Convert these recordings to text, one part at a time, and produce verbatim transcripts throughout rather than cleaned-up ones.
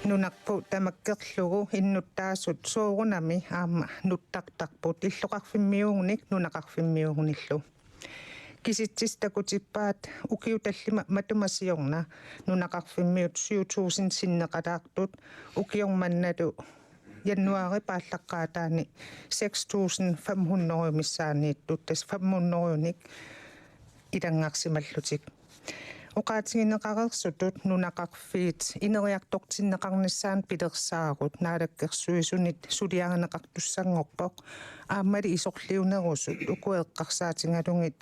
Nunarput tamakkerlugu innuttaasut soorunami aamma nuttartarput illoqarfimmiuugunik nunaqarfimmiuugunillu. Kisitsisit takutippaat ukiut tallimat matuma siorna nunaqarfimmiut syv tusind sinneqalaartut ukioq mannalu januaarip aallaqqaataani seks tusind fem hundrede missaaniittut, tassa fem hundrede-nik ilanngarsimallutik. Oqaatigineqareersutut nunaqarfiit ineriartortinneqarnissaannut pilersaarut Naalakkersuisunit suliarineqartussanngorpoq, aammali isorliunerusut uku eqqarsaatigalugit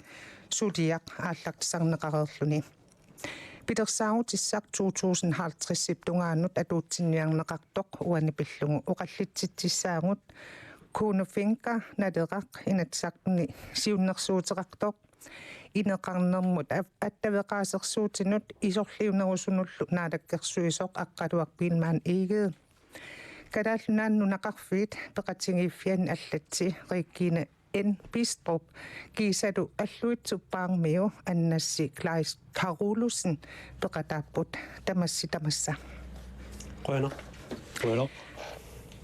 suliaq aallartisarneqareerluni. Pilersaarutissaq to tusind halvtredsip tungaanut atuutsinniarneqartoq uani pillugu oqallitsitsissaagut. Kuno Fencker Naleraq Inatsisartuni siunnersuuteqartoq ineqarnermut av-, attaveqaasersuutinut isorliunerusunullu naalakkersuisoq Aqqaluaq Biilmann Egede. Kalaallit Nunaanni nunaqarfiit peqatigiiffianni allatsi Regine N. Bistrup kiisalu Alluitsup Paarmiu Annassi Kleist Karolussen peqataapput. Tamassi tamassa. Qujanaq. Qujanaq.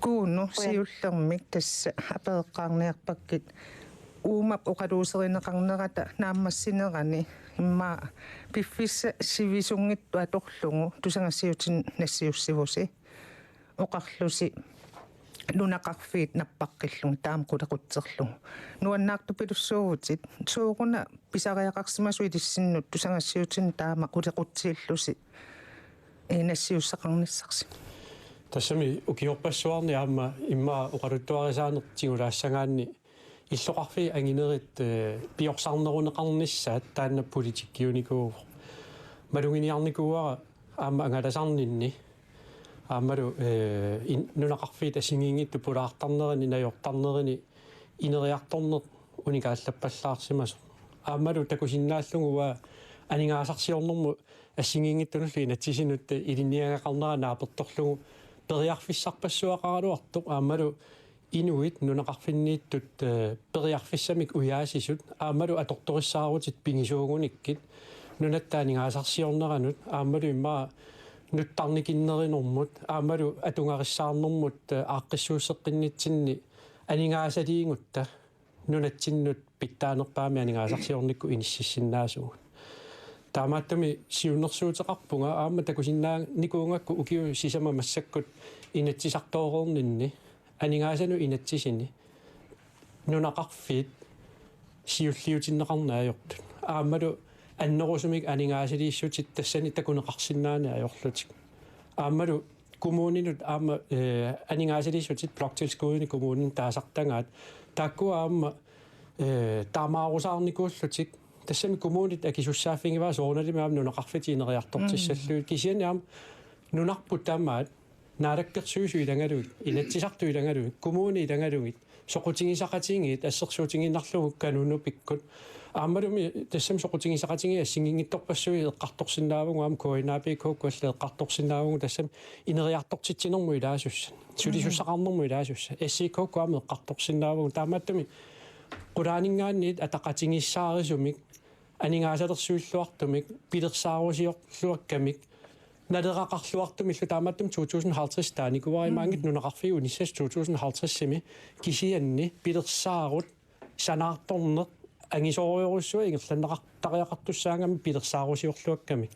Kuno, siullermik tassa apereqqaarniarpakkit uumap oqaluuserineqarnerata naammassinerani, immaqa piffissaq sivisunngitsoq atorlugu tusagassiuutitigut nassiussivusi. Oqarlusi nunaqarfiit nappaqqillugit taama qulequtserlugu. Nuannaartupilussuuvutit, sooruna pisariaqarsimasoq ilissinnut tusagassiuutitigut taama qulequtsiillusi, ee, nassiussaqarnissarsi? Tassami ukiorpassuarni aamma immaqa oqaluttuarisaaneq tigulaassagaanni illoqarfiit anginerit, ee, piorsarneruneqarnissaat taanna politikkiunikuuvoq. Maluginiarnikuuara aamma angalasarninni. Aammalu, ee, in-, nunaqarfiit assigiinngitsut pulaartarnerini, najortarnerini ineriartorneq unikaallarpallaarsimasoq. Aammalu takusinnaallugu uanga aningaasarsiornermut assigiinngitsunullu inatsisinut ilinniagaqarnera naapertorlugu periarfissarpassuaqaraluartoq, aammalu inuit nunaqarfinniittut, ee, periarfissamik ujaasisut aammalu atortorissaarutit pigisuugunikkit nunatta aningaasarsiorneranut aammalu immaqa nuttarnikinnerinermut aammalu atugarissaarnermut, ee, aaqqissuusseqqinnitsinni aningaasaliigutta nunatsinnut pitsaanerpaamik aningaasarsiornikkut inississinnaasugut. Taamaattumik siunnersuuteqarpunga aamma takusinnaanikuugakku ukiut sisamat massakkut inatsisartooreerninni aningaasanut inatsisini nunaqarfiit siulliutinneqarneq ajortut. Aammalu annerusumik aningaasaliissutit tassani takuneqarsinnaaneq ajorlutik. Aammalu kommuninut aamma, ee, aningaasaliissutit bloktilskuddini kommuninut taasartagaat. Taakkua aamma, ee, taamaarusaarnikuullutik. Tassami kommunit akisussaaffigivaat soorunalimi aamma nunaqarfitit ineriartortissallugit. Mm. Kisianni aamma nunarput tamaat Naalakkersuisut ilagalugit, Inatsisartut ilagalugit, kommunit ilagalugit, soqutigisaqatigiit assersuutigiinnarlugu KANUNUP-ikkut. Aammalumi tassami soqutigisaqatigiit assigiinngitsorpassuit eqqartorsinnaavagut, aamma K N A P K K-kkullu eqqartorsinnaavagut, tassami ineriartortitsinermut ilaasussat, sulisussaqarnermut ilaasussat, S I K K aamma eqqartorsinnaavagut. Taamaattumik qulaaninngaanniit ataqatigiissaarisumik aningaasalersuilluartumik, pilersaarusiorluakkamik, naleraqarluartumillu, taamaattumik to tusind halvtreds taanikuuara, mm, imaanngitsoq nunaqarfiit unissasoq to tusind halvtredsimi, kisianni pilersaarut sanaartorneq angisoorujussuaq ingerlanneqartariaqartussaagami pilersaarusiorluakkamik.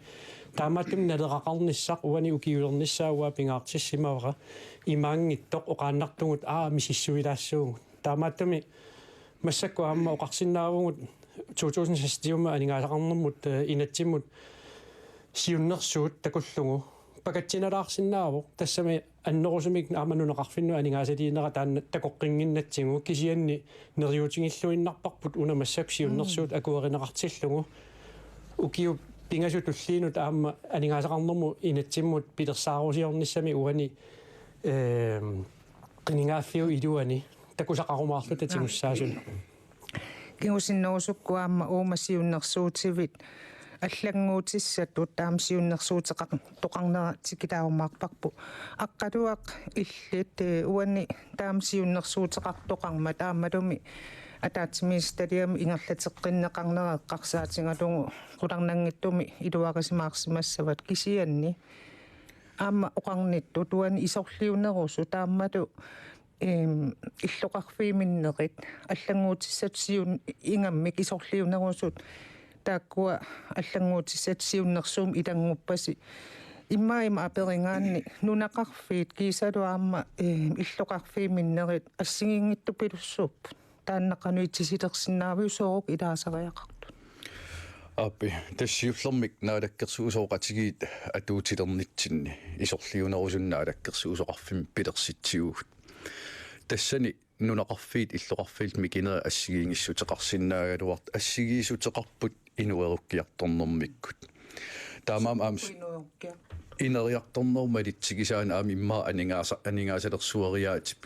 Taamaattumik naleraqarnissaq uani ukiulernissaa uanga pingaartissimavara, imaanngitsoq oqaannartugut, aa, misissuilaassuugut. Taamaattumik massakkut aamma oqarsinnaavugut to tusind seksogtyve aningaasaqarnermut, eh, inatsimmut siunnersuut takullugu pakatsinalaarsinnaavoq, tassami annerusumik aamma nunaqarfinnut aningaasaliinera taanna takoqqinnginnatsigu, kisianni neriuutigilluinnarparput una massakkut siunnersuut, mm, akuerineqartillugu. Ukiut pingasut tulliinnut aamma aningaasaqarnermut inatsimmut pilersaarusiornissami uani, ehm, qinigaaffiup iluani takusaqarumaarluta, aa, tigussaasunik. Kingusinnerusukkut aamma uuma siunnersuutivit allannguutissatut taama siunnersuuteqartoqarnera tikilaarumaarparput. Aqqaluaq, illit, eh, uani taama siunnersuuteqartoqarmat aammalumi ataatsimiititaliami ingerlateqqinneqarnera eqqarsaatigalugu qularnanngitsumik iluarisimaarsimassavat, kisianni Aamma oqarnittut uani isorliunerusut taamatut, eem, illoqarfiit minnerit allannguutissat siun-, ingammik isorliunerusut taakkua allannguutissat siunnersuummik ilannguppasi. Immaqa ima aperigaanni nunaqarfiit kiisalu aamma, eem, illoqarfiit minnerit assigiinngitsupilussuupput. Taanna qanoq itisilersinnaaviuk soorlu ilaasariaqartut? Aappi, tassa siullermik naalakkersuisooqatigiit atuutilernitsinni isorliunerusunut naalakkersuisoqarfimmik pilersitsivugut. Tassani nunaqarfiit illoqarfiillu mikinerit assigiinngissuteqarsinnaagaluartut, assigiissuteqarput inuerukkiartornermikkut. Taamaammat aamma s-, Inuerukkiartornermut malitsigisaanik aamma immaqa aningaasa-, aningaasalersueriaatip.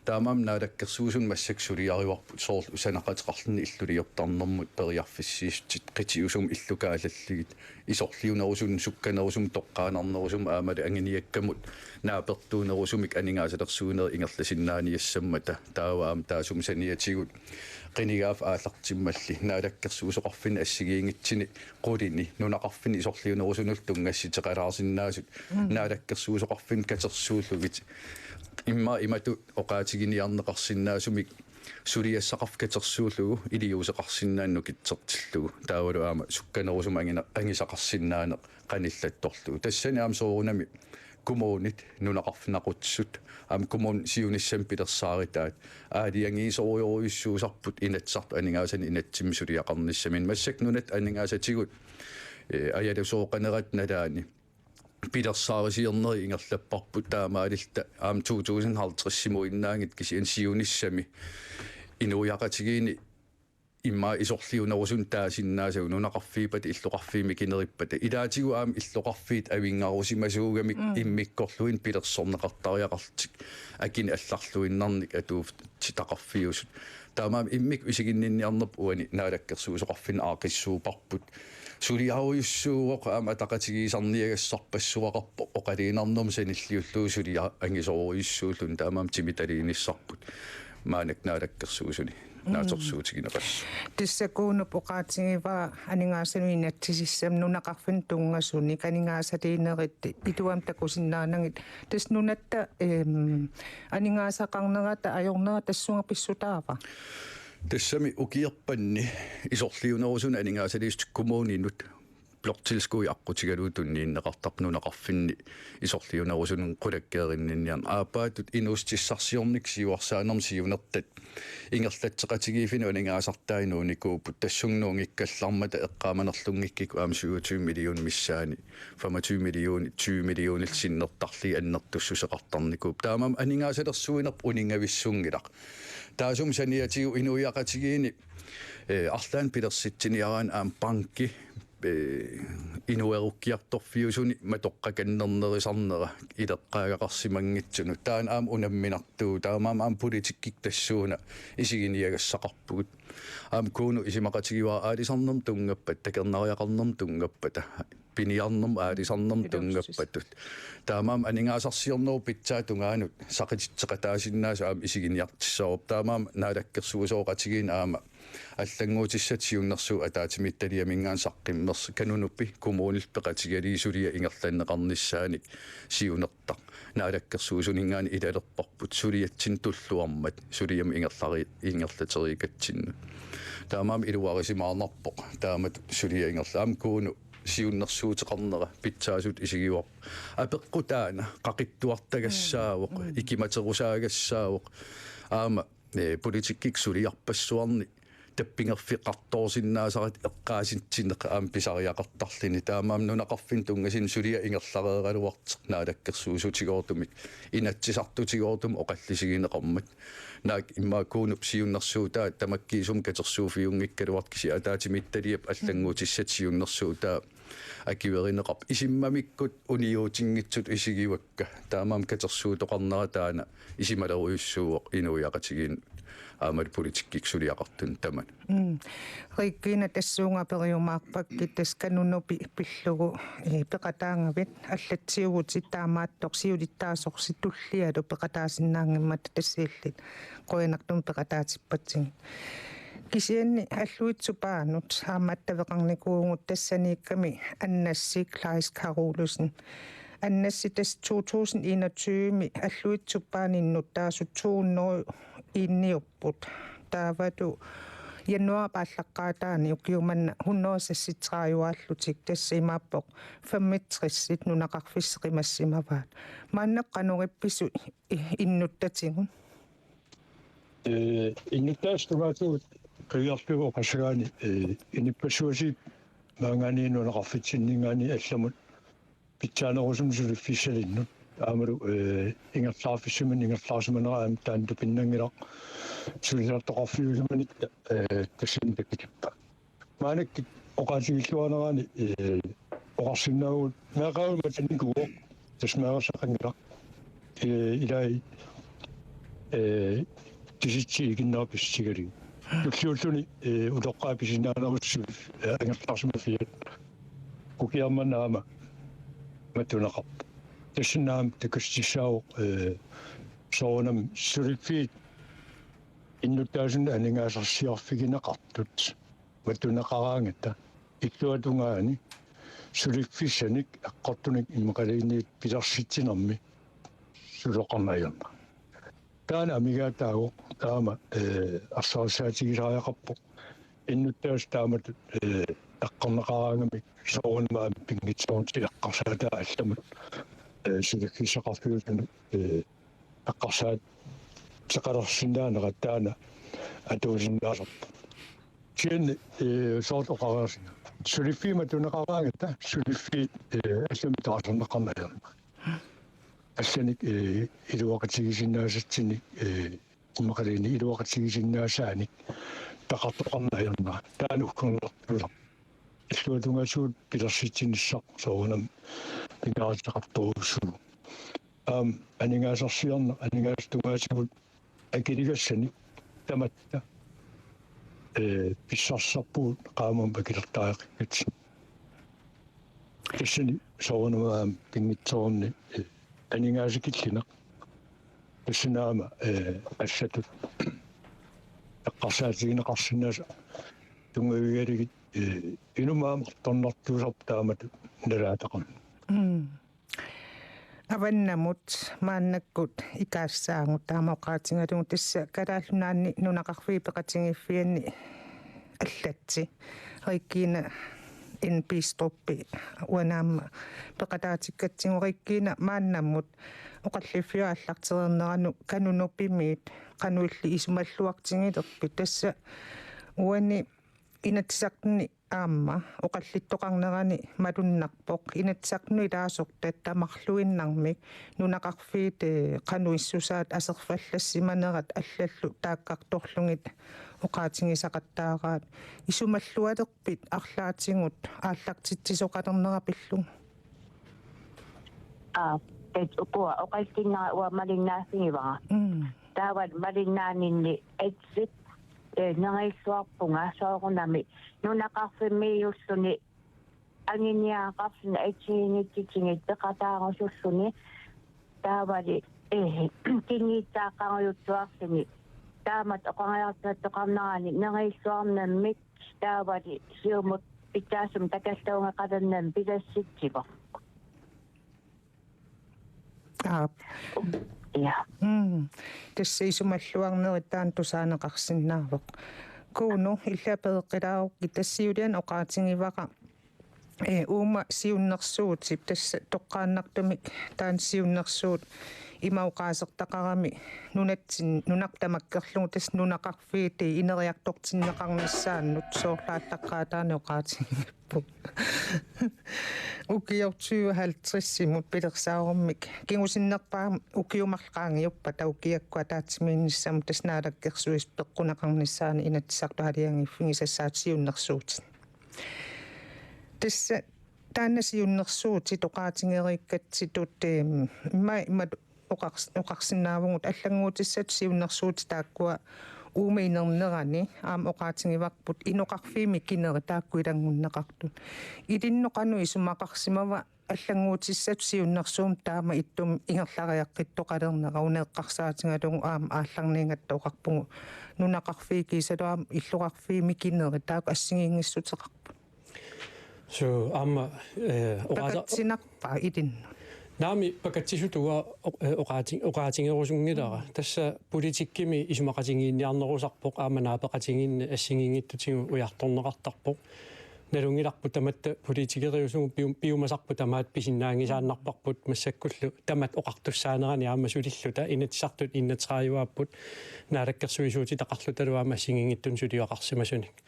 Taamaammat naalakkersuisunut massakkut suliarivarput soorlu sanaaqateqarluni illuliortarnermut periarfissiissutit qitiusumik illukaallallit isorliunerusumik sukkanerusumik toqqaannarnerusumik aammalu anguniakkamut naapertuunerusumik aningaasalersuinerit ingerlasinnaaniassammata taava aamma taassuma saniatigut qinigaaffik aallartimmalli naalakkersuisoqarfinni assigiinngitsuni qulini nunaqarfinni isorliunerusunullu tunngassuteqalaarsinnaasut Mm. naalakkersuisoqarfinnut katersuullugit immaqa imatut oqaatiginiarneqarsinnaasumik suliassaqarfik katersuullugu iliuuseqarsinnaanut nukittortillugu taavalu aamma sukkanerusumik angina-, angisaqarsinnaaneq qanillattorlugu. Tassani aamma soorunami kommunit nunaqarfik naqutsisut aamma kommunit siunissami pilersaarutaat aalajangiisorujorujussuusarput Inatsisartut aningaasanik inatsimmi suliaqarnissaminnik. Massakkut nunatta aningaasatigut, eh, ajalusooqanerata nalaani pilersaarisiornerit ingerlapparput taamaalilluta aamma to tusind halvtreds-imuinnaanngitsut kisianni siunissami inuiaqatigiinni immaqa isorliunerusunut taasinnaasavut nunaqarfiippat illoqarfiit mikinerippata. Ilaatigut aamma illoqarfiit avinngarusimasuugamik Mm. immikkorluinnaq pilersorneqartariaqarlutik akinik allarluinnarnik atuuffitaqarfiusut. Taamaammat immikkut isiginninniarnerput uani naalakkersuisoqarfinni aaqqissuupparput. Suliarujussuuvoq aamma ataqatigiisarniagassarpassuaqarpoq oqaluinnarnermut sanilliullugu suliaq angisoorujussuulluni taamaammat timitaliinissarput maannakkut naalakkersuisuni Mm. naatsorsuutigineqassaaq. Tassa Kuunup oqaatigivaa aningaasanut inatsisissamik nunaqarfinni tunngasunik aningaasaliinerit iluamik takusinnaanagit. Tassa nunatta, ehm, aningaasaqarnerata ajornera tassunga pissutaava? Tassami ukiorpanni isorliunerusunut aningaasaliissutit kommuninut bloktilskud aqqutigalugu tunniunneqartarput nunaqarfinni isorliunerusunut qulakkeerinninniarneq. Aappaattut inuussutissarsiornikkut siuarsaanermut siunertat ingerlatseqatigiiffinnut aningaasartai nuunnikuupput tassunga nuunngikkallarmata eqqaamanerlunngikkukku aamma syvogtyve millionit missaanni femogtyve millionit, tyve millionit sinnertarlugit annertussuseqartarnikuupput. Taamaammat aningaasalersuinerput uninngavissunngilaq. Taassuma saniatigut inuiaqatigiinni, eh, arlaannik pilersitsiniaraanni aamma banki, eh, inuerukkiartorfiusuni matoqqakannernerusarnera ileqqaagaqarsimanngitsunut. Taanna aamma unamminartuuvoq. Taamaammat aamma politikkikkut tassuuna isiginiagassaqarpugut. Aamma Kuunu isumaqatigivara aalisarnermut tunngappata, takornariaqarnermut tunngappata, piniarnermut aalisarnermut Ilumsis. tunngappatut. Taamaammat aningaasarsiornerup pitsaata tungaanut saqititseqataasinnaasut aamma isiginiartussaavoq. Taamaammat naalakkersuisooqatigiinni aamma allannguutissat siunnersuut ataatsimiititaliaminngaanniit saqqummersoq KANUNUPI kommunillu peqatigalugit suliaq ingerlanneqarnissaanik siunertaq naalakkersuisuninngaanniit ilalerparput suliatsinnut tulluarmat suliamut ingerlari-, ingerlateriikatsinnut. Taamaammat iluarisimaarnarpoq taamatut suliaq ingerla-, aamma Kuunu siunnersuuteqarnera pitsaasutut isigivarput. Apeqqutaana qaqittuartagassaavoq, Mm, mm. ikimaterusaagassaavoq. Aamma, eh, politikkikkut suliarpassuarni tappigerfeqartoorsinnaasaratik eqqaasinneq aamma pisariaqartarluni. Taamaammat nunaqarfinni tunngasuni suliaq ingerlareeraluartoq naalakkersuisutigoortumik, inatsisartutigoortumik oqallisigineqarmat. Naak immaqa Kuunup siunnersuutaa tamakkiisumik katersuuffiunngikkaluartoq kisianni ataatsimiititaliap allannguutissatut siunnersuutaa akuerineqarpoq. Isummamikkut uniutinngitsutut isigivakka. Taamaammat katersuutoqarnera taanna isumalerujussuuvoq inuiaqatigiinnut aammalu politikkikkut suliaqartunut tamanut. Mm. Regina, tassuuna aperiumaarpakkit tassa KANUNUPI pillugu, eh, peqataagavit allatsivutit taamaattoq siulittaasorsi tullialu peqataasinnaanngimmata tassa illit qujanartumik peqataatippatsigit. Kisianni Alluitsup Paanut aamma attaveqarnikuuvugut tassaniikkami Annassi Kleist Carolussen. Annassi, tassa to tusind enogtyve-mi Alluitsup Paani innuttaasut to hundrede enogtyve-put. Taavalu januaarip aallaqqaataani ukioq manna hundrede seksogtredive-allutik, tassa imaappoq femogtres nunaqarfissi qimassimavaat. Maannakkut qanoq ippisigit i-, innuttatigut? Ee, innuttaasut tungaatigut qiviarlugu oqassagaanni, ee, inuppassuit maanngaanniit nunaqarfitsinninngaanniit allamut pitsaanerusumik suliffissalinnut. Aammalu, ee, ingerlaarfissaminut ingerlaarsimanera aamma taanna tupinnanngilaq, sulisartoqarfiusimanitta, ee, tassani takutippa. Maannakkut oqaatigilluarnerani, ee, oqarsinnaavugut meeraqarnikuuvoq, tassa meeraqarnikuuvoq. Ee, ilai, ee, tisitsi ikinnerpissutigalugu. Tulliulluni, ee, utoqqaat pisinnaanerusut, ee, angerlarsimaffiat. Ukiarmanna aamma matuneqarpoq. Tassani aamma takutissaavoq, ee, soorunami suliffiit innuttaasunut aningaasarsiorfigineqartut matuneqaraangatta illuatungaani suliffissanik eqqortunik immaqaluunniit pilersitsinermi suloqarneq ajornera. Taanna amigaataagu taama, ee, ersarissaatigisariaqarpoq. Innuttaasut taamatut, ee, eqqorneqaraangamik soorunami aamma pinngitsoorlutik eqqarsaataa allamut, ee, suliffissaqarfiusunut, ee, eqqarsaat-, -teqalersinnaanerat taanna atuisinnaasarpoq. Kisianni, ee, soorlu oqareersinga. Suliffiit matuneqaraangatta, suliffiit, ee, allamik taarserneqarneq ajornera. Allanik, ee, iluaqutigisinnaasatsinnik, ee, immaqaluunniit iluaqutigisinnaasaanik peqartoqarneq ajornera. Taanna uggornartuusarpoq. Illuatungaasugut pilersitsinissaq soorunami pingaaruteqartorujussuuvoq. Aamma aningaasarsiorneq, aningaasat tungaatigut akiligassanik tamatta, ee, pissarsisarpugut qaammammut akilertariaqakkatsinnik. Tassani soorunami aamma pinngitsoorani, ee, aningaasakillineq. Tassani aamma, ee, allatut eqqarsaatigineqarsinnaasut tunngavigalugit, ee, inummut aamma uggornartuusarpoq taamatut nalaataqarneq. Mm. Avannamut maannakkut ikaassaagut taama oqaatigalugu, tassa Kalaallit Nunaanni nunaqarfiit peqatigiiffianni allatsi. Regina N. Bistrup uani aamma peqataatikkatsigu. Regina, maannamut oqalliffiup aallartereernerani Kanunupimit qanoq illit isumalluartigilerpit? Tassa uani Inatsisartuni aamma oqallittoqarnerani malunnarpoq Inatsisartunut ilaasortat tamarluinnarmik nunaqarfiit, ee, qanoq issusaat aserfallassimanerat allallu taakkartorlugit oqaatigisaqattaaraat. Isumallualerpit arlaatigut aallartitsisoqalernera pillugu? Aa, tassa ukua oqallinnera uanga malinnaaffigivara. Mm. Taava malinnaaninni atsip, ee, neriilluarpunga soorunami nunaqarfimmiiulluni anguniagaqarluni atsigiinngitsutigut peqataarusulluni. Taavali, ee, kinguaassaqarujussuarluni taamatut oqariartuuttoqarnerani neriilluarnermik, taavali siumut pitsaasumik takorluugeqalernermik pilersitsivoq. Aap. Ja. Mm. Tassa isumalluarnerit taanna tusaaneqarsinnaavoq. Kuno, illit apereqqilaarukkit, tassa siuliani oqaatigivara, ee, uuma siunnersuutip, tassa toqqaannartumik taanna siunnersuut ima oqaasertaqarami nunatsin-, nunarput tamakkerlugu, tassa nunaqarfiit ineriartortinneqarnissaannut soorlu aallaqqaataani oqaatigigaluarput. Ukioq tyve halvtreds-imut pilersaarummik kingusinnerpaamik ukiut marluk qaangiuppata ukiakkut ataatsimiinnissamut, tassa Naalakkersuisut peqquneqarnissaanut Inatsisartut aalajangiiffigisassaat siunnersuutit. Tassa taanna siunnersuutit oqaatigereerikkatsitut, em, ima, ima oqars-, oqarsinnaavugut allannguutissatut siunnersuutit taakkua uuma inernerani aamma oqaatigivarput inoqarfiit mikinerit taakku ilanngunneqartut. Ilinnut qanoq isumaqarsimava allannguutissatut siunnersuummut taama ittumik ingerlariaqqittoqalernera, una eqqarsaatigalugu aamma aallarniigatta oqarpugut nunaqarfiit kiisalu aamma illoqarfiit mikinerit taakku assigiinngissuteqarput? Suu, aamma, ee, oqaasa- Peqatsinarpa ilinnut? Naamik, pakatsisutut uanga oq-, eh, oqaati-, oqaatigerusunngilara. Mm. Tassa politikkimi isumaqatigiinniarnerusarpoq aamma naapeqatigiinneq assigiinngitsutigut ujartorneqartarpoq. Nalunngilarput tamatta politikeriusugut pium-, piumasarput tamaat pisinnaanngisaannarparput massakkullu tamat oqartussaanerani aamma sulilluta Inatsisartut enogtrediveupput naalakkersuisuutitaqarlutalu aamma assigiinngitsunik suliaqarsimasunik.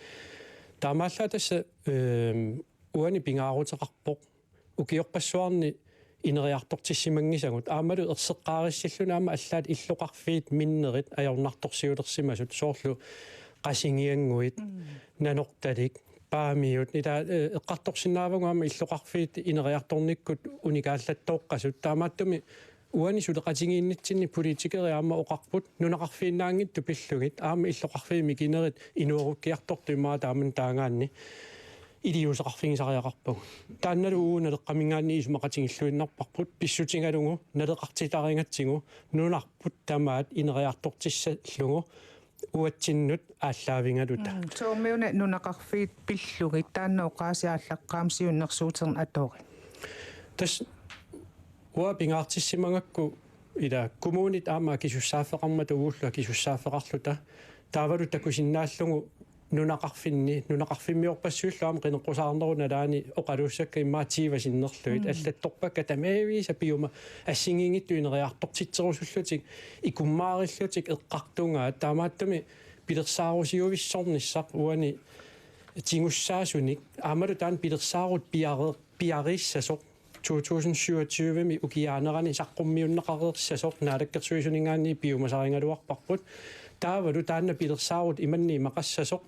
Taamaallaat tassa, ehm, uani pingaaruteqarpoq ukiorpassuarni ineriartortissimanngisagut aammalu erseqqaarissilluni aamma allaat illoqarfiit minnerit ajornartorsiulersimasut soorlu Qasigiannguit, mm, Nanortalik, Paamiut, ila, eh, eqqartorsinnaavagut aamma illoqarfiit ineriartornikkut unikaallattooqqasut. Taamaattumik uani suleqatigiinnitsinni politikerit aamma oqarput nunaqarfiinnaanngitsut pillugit aamma illoqarfiit mikinerit inuerukkiartortut immaqa taamani taagaanni iliuuseqarfigisariaqarpagut. Taannalu uagut Naleqqaminngaanniit isumaqatigiilluinnarparput pissutigalugu naleqartitarigatsigu nunarput tamaat ineriartortissallugu uatsinnut aallaavigaluta. Mm, soormi una nunaqarfiit pillugit taanna oqaasii aallaqqaammut siunnersuuterneq atorit. Tassa uanga pingaartissimagakku ila kommunit aamma akisussaaffeqarmata uagullu akisussaaffeqarluta. Taavalu takusinnaallugu nunaqarfinni, nunaqarfimmiorpassuillu aamma qineqqusaarnerup nalaani oqaluussakka immaqa tyve sinnerlugit, mm, allattorpakka tamaviisa piuma assigiinngitsut ineriartortitserusullutik, ikummaarillutik eqqartugaat, taamaattumik pilersaarusiuissornissaq uani tigussaasunik, aammalu taanna pilersaarut piare-, piareersassasoq, to tusind syvogtyve-mi ukiaanerani saqqummiunneqareersassasoq naalakkersuisuninngaanniit piumasarigaluarparput. Taavalu taanna pilersaarut imannak imaqassasoq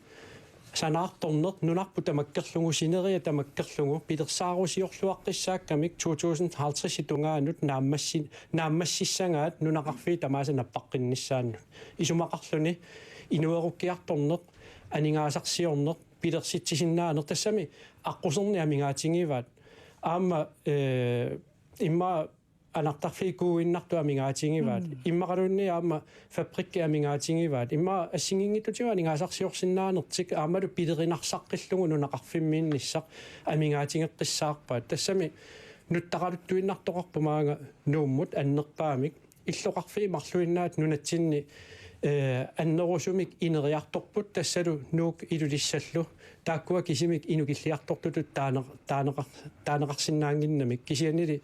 sanaartorneq nunarput tamakkerlugu, sineriak tamakkerlugu, pilersaarusiorluaqqissaakkamik to tusind halvtreds-ip tungaanut naammassi-, naammassissagaat nunaqarfiit tamaasa nappaqqinnissaannut. Isumaqarluni inuerukkiartorneq, aningaasarsiorneq, pilersitsisinnaaneq, tassami aqquserneq amigaatigivaat. Aamma, eh, immaqa anartarfiit kuuinnartut amigaatigivaat. Mm. Immaqaluunniit aamma fabrikkit amigaatigivaat. Immaqa assigiinngitsutigut aningaasarsiorsinnaanertik aammalu pilerinarsaqqillugu nunaqarfimmiinnissaq amigaatigeqqissaarpaat. Tassami nuttaqaluttuinnartoqarpoq maanga Nuummut annerpaamik. Illoqarfiit marluinnaat nunatsinni, eh, annerusumik ineriartorput tassalu Nuuk Ilulissallu. Taakkua kisimik inukilliartortutut taane-, taaneqar-, taaneqarsinnaannginnamik. Kisiannili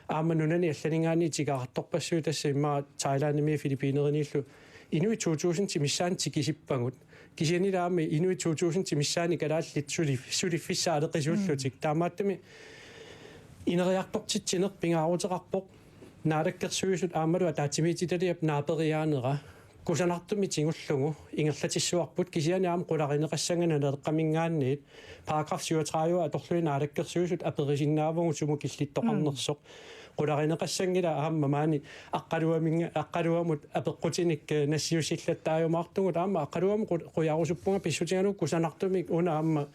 aamma nunani allaninngaanniit tikeraartorpassuit tassa immaqa Thailandimiit Filippineriniillu inuit to tusindit missaanni tikisippagut. Kisiannili aamma inuit to tusindit missaanni kalaallit suli-, suliffissaaleqisuullutik. Mm. Taamaattumik ineriartortitsineq pingaaruteqarpoq. Naalakkersuisut aammalu ataatsimiititaliap naaperiaanera kusanartumik tigullugu ingerlatissavarput, kisianni aamma qularineqassanngilaq Naleqqaminngaanniit paragraf syvogtredive atorlugit naalakkersuisut aperisinnaavagut sumut killittoqarnersoq. Mm. Qularineqassanngilaq aamma maani Aqqaluaminnga-, Aqqaluamut apeqqutinik, eh, nassiussillattaajumaartugut, aamma Aqqaluamut qu-, qujarusuppunga pissutigalugu kusanartumik una aamma,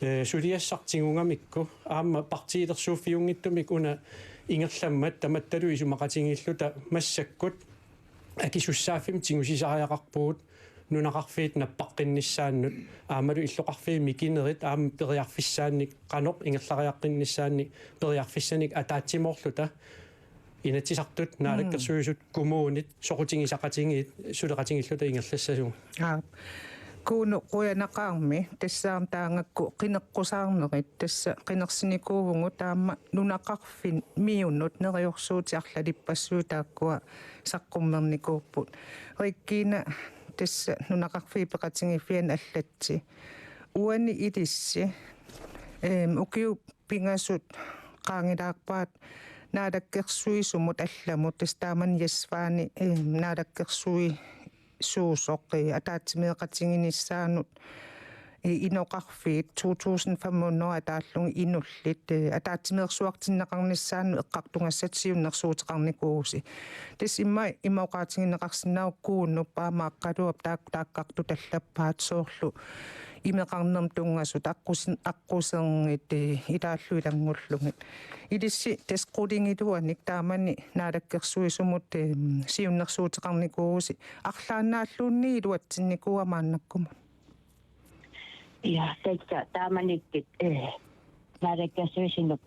eh, suliassaq tigugamikku, aamma partiilersuuffiunngitsumik una ingerlammat tamattalu isumaqatigiilluta massakkut akisussaaffimmik tigusisariaqarpugut nunaqarfiit nappaqqinnissaannut, aammalu illoqarfiit mikinerit aamma periarfissaannik, qanoq ingerlariaqqinnissaannik periarfissanik ataatsimoorluta Inatsisartut, mm, Naalakkersuisut, kommunit, soqutigisaqatigiit suleqatigiilluta ingerlassasugut. Aap. Kuno, qujanaqaarmi, tassaana taagakku qineqqusaarnerit, tassa qinersinikuuvugut aamma nunaqarfimmiunut neriorsuutit arlalippassuit taakkua saqqummernikuupput. Regina, tassa nunaqarfiit peqatigiiffianni allatsi. Uani ilissi, eem, ukiut pingasut qaangilaarpaat naalakkersuisumut allamut, tassa taamani Jes Svane, eem, naalakkersuisuusoq, ee, ataatsimeeqatigiinnissaanut, ee, inoqarfiit to tusind fem hundrede ataallugit inullit, ee, ataatsimeersuartinneqarnissaannut eqqartugassat siunnersuuteqarnikuuvusi. Tassa immaqa ima oqaatigineqarsinnaavoq Kuno, aamma Aqqaluap taak-, taakkartut allappaat soorlu imeqarnermut tunngasut, aqqusin-, aqquserngit, ee, ilaallu ilanngullugit. Ilissi tassa qulingiluanik taamani naalakkersuisumut, ee, siunnersuuteqarnikuuvusi, arlaannaalluunniit iluatsinnikuua maannakkumut. Ja, tassa taamanikkut, ee, naalakkersuisunut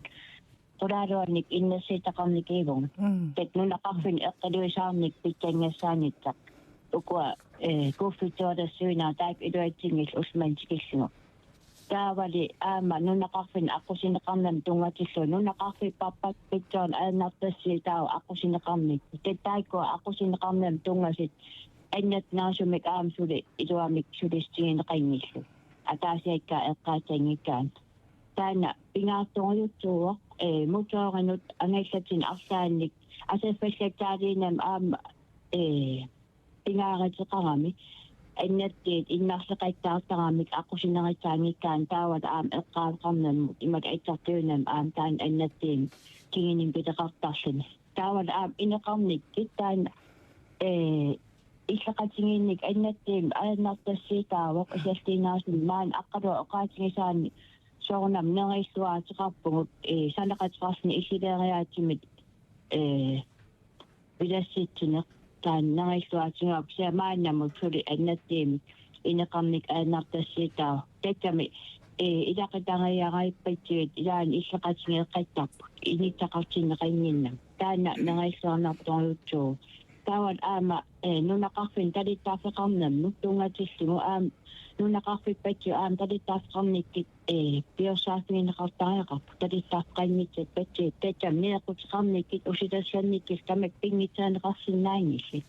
qulaaluannik innersuuteqarnikiivugut. Mm. Taava nunaqarfinni eqqiluisaarnikoq pitsanngassaanissaq. Ukua, eh, kuuffitsuarassuinaa taakku iluatsinngillat ullumanna tikillugu. Taavali aamma nunaqarfinni aqqusineqarnermut tunngatillugu nunaqarfik pappakka pitsaarneq ajornartorsiutaavoq aqqusineqarnikkut. Taava taakkua aqqusineqarnermut tunngasut annertunerusumik aamma suli iluamik sulissutigineqanngillat. Ataasiakkaat eqqaassanngikkaanni. Taanna pingaartorujussuuvoq, eh, motorinut angallatinut arlaannik aserfallatsaaliinermut aamma, eh, pingaaruteqarami. Annertuut innarleqattaartaramik aqqusinerissaanngikkaanni taavalu aamma eqqaaveqarnermut imatut atsartuinermut aamma taanna annertuumik kinguneqartarluni. Taavalu aamma ineqarnikkut taanna, eh, illoqatigiinnik annertuumik ajornartorsiutaavoq isertiinnarlugu maani Aqqaluaq oqaatigisaanni soorunami neriulluaateqarpugut, eh, sanaqqateqarluni illuleeriaatsumit, eh, pilersitsineq taanna neriulluaatigaarput kisianni maannamut suli annertuumik ineqarnikkut ajornartorsiutaavoq. Tassami, eh, ilaqutariiaarpassuit ilaanni illoqatigeeqqattarput inissaqartinneqannginnami. Taanna neriulluarnartorujussuuvoq. Taavalu aamma, eh, nunaqarfinni talittaaffigineqarnermut tunngatillugu aamma nunaqarfippassuit aamma talittaaffigineqarnikkut, eh, piorsaaffigineqartariaqarput talittaaffigineqarnikkut tassami neeqquteqarnikkut usitassannikkut tamakku pinngitsoorneqarsinnaanngillat.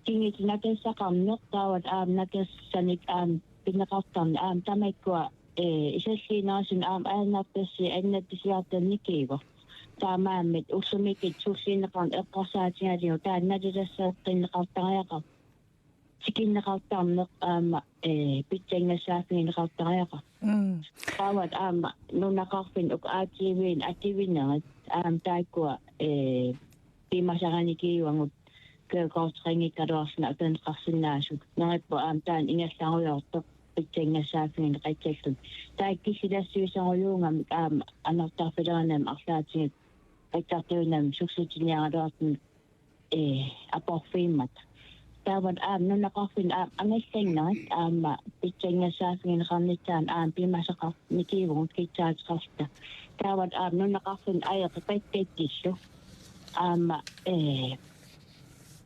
Kingulleq nakersaqarneq taavalu aamma nakersanik aamma pineqartarneq aamma tamakkua, eh, iserliinerusumik aamma ajornartorsiut annertusiartornikiivoq. Taamaammat ullumikkut sullinneqarneq eqqarsaatigalugu taanna nalilersaqqinneqartariaqarpoq. Tikinneqartarneq aamma, eh, pitsanngassaaffigineqartariaqarpoq. Mm. Taavalu aamma nunaqarfinni uku A T V-nik atuinerit aamma taakkua, eh, piumasaqarnikiivagut kørekorteqanngikkaluarluni atorneqarsinnaasut. Neriuppunga aamma taanna ingerlarujoortoq pitsanngassaaffigineqassalluni. Taakku killilersuisorujuugamik aamma anartarfilerinermik arlaatigut atsartuinermik sullissutiniaraluartumik, eh, aporfimmata. Taavalu aamma nunaqarfinni aamma angallannerit aamma pitsanngassaaffigineqarnissaannut aamma piumasaqarnikiivugut kissaateqarluta. Taavalu aamma nunaqarfinni ajoqi pattatillu aamma, eh,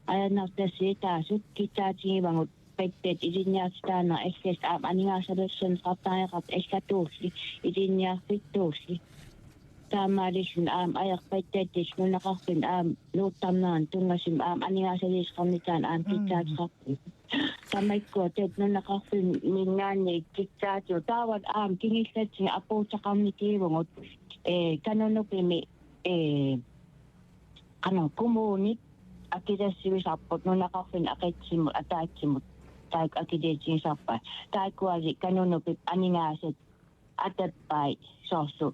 ajornartorsiutaasut kissaatigivagut pattat ilinniartitaanerat allallu aamma aningaasalersorneqartariaqartut allatuulli ilinniarfittuulli. Taamaalilluni aamma ajoqi pattatillu nunaqarfinni aamma nuuttarnerani tunngasumik aamma aningaasaliisaqarnissaannut aamma Mm. kissaateqarput. Tamakkua taakku nunaqarfimminngaanniit kissaatigut taavalu aamma kingullertigut apuuteqarnikiivugut, eh, Kanunupimi, eh, qanoq kommunit akilersuisarput nunaqarfinni aqitsimut ataatsimut taakku akiliutigisarpaat. Taakkuali Kanunupip aningaasat atappai soorlu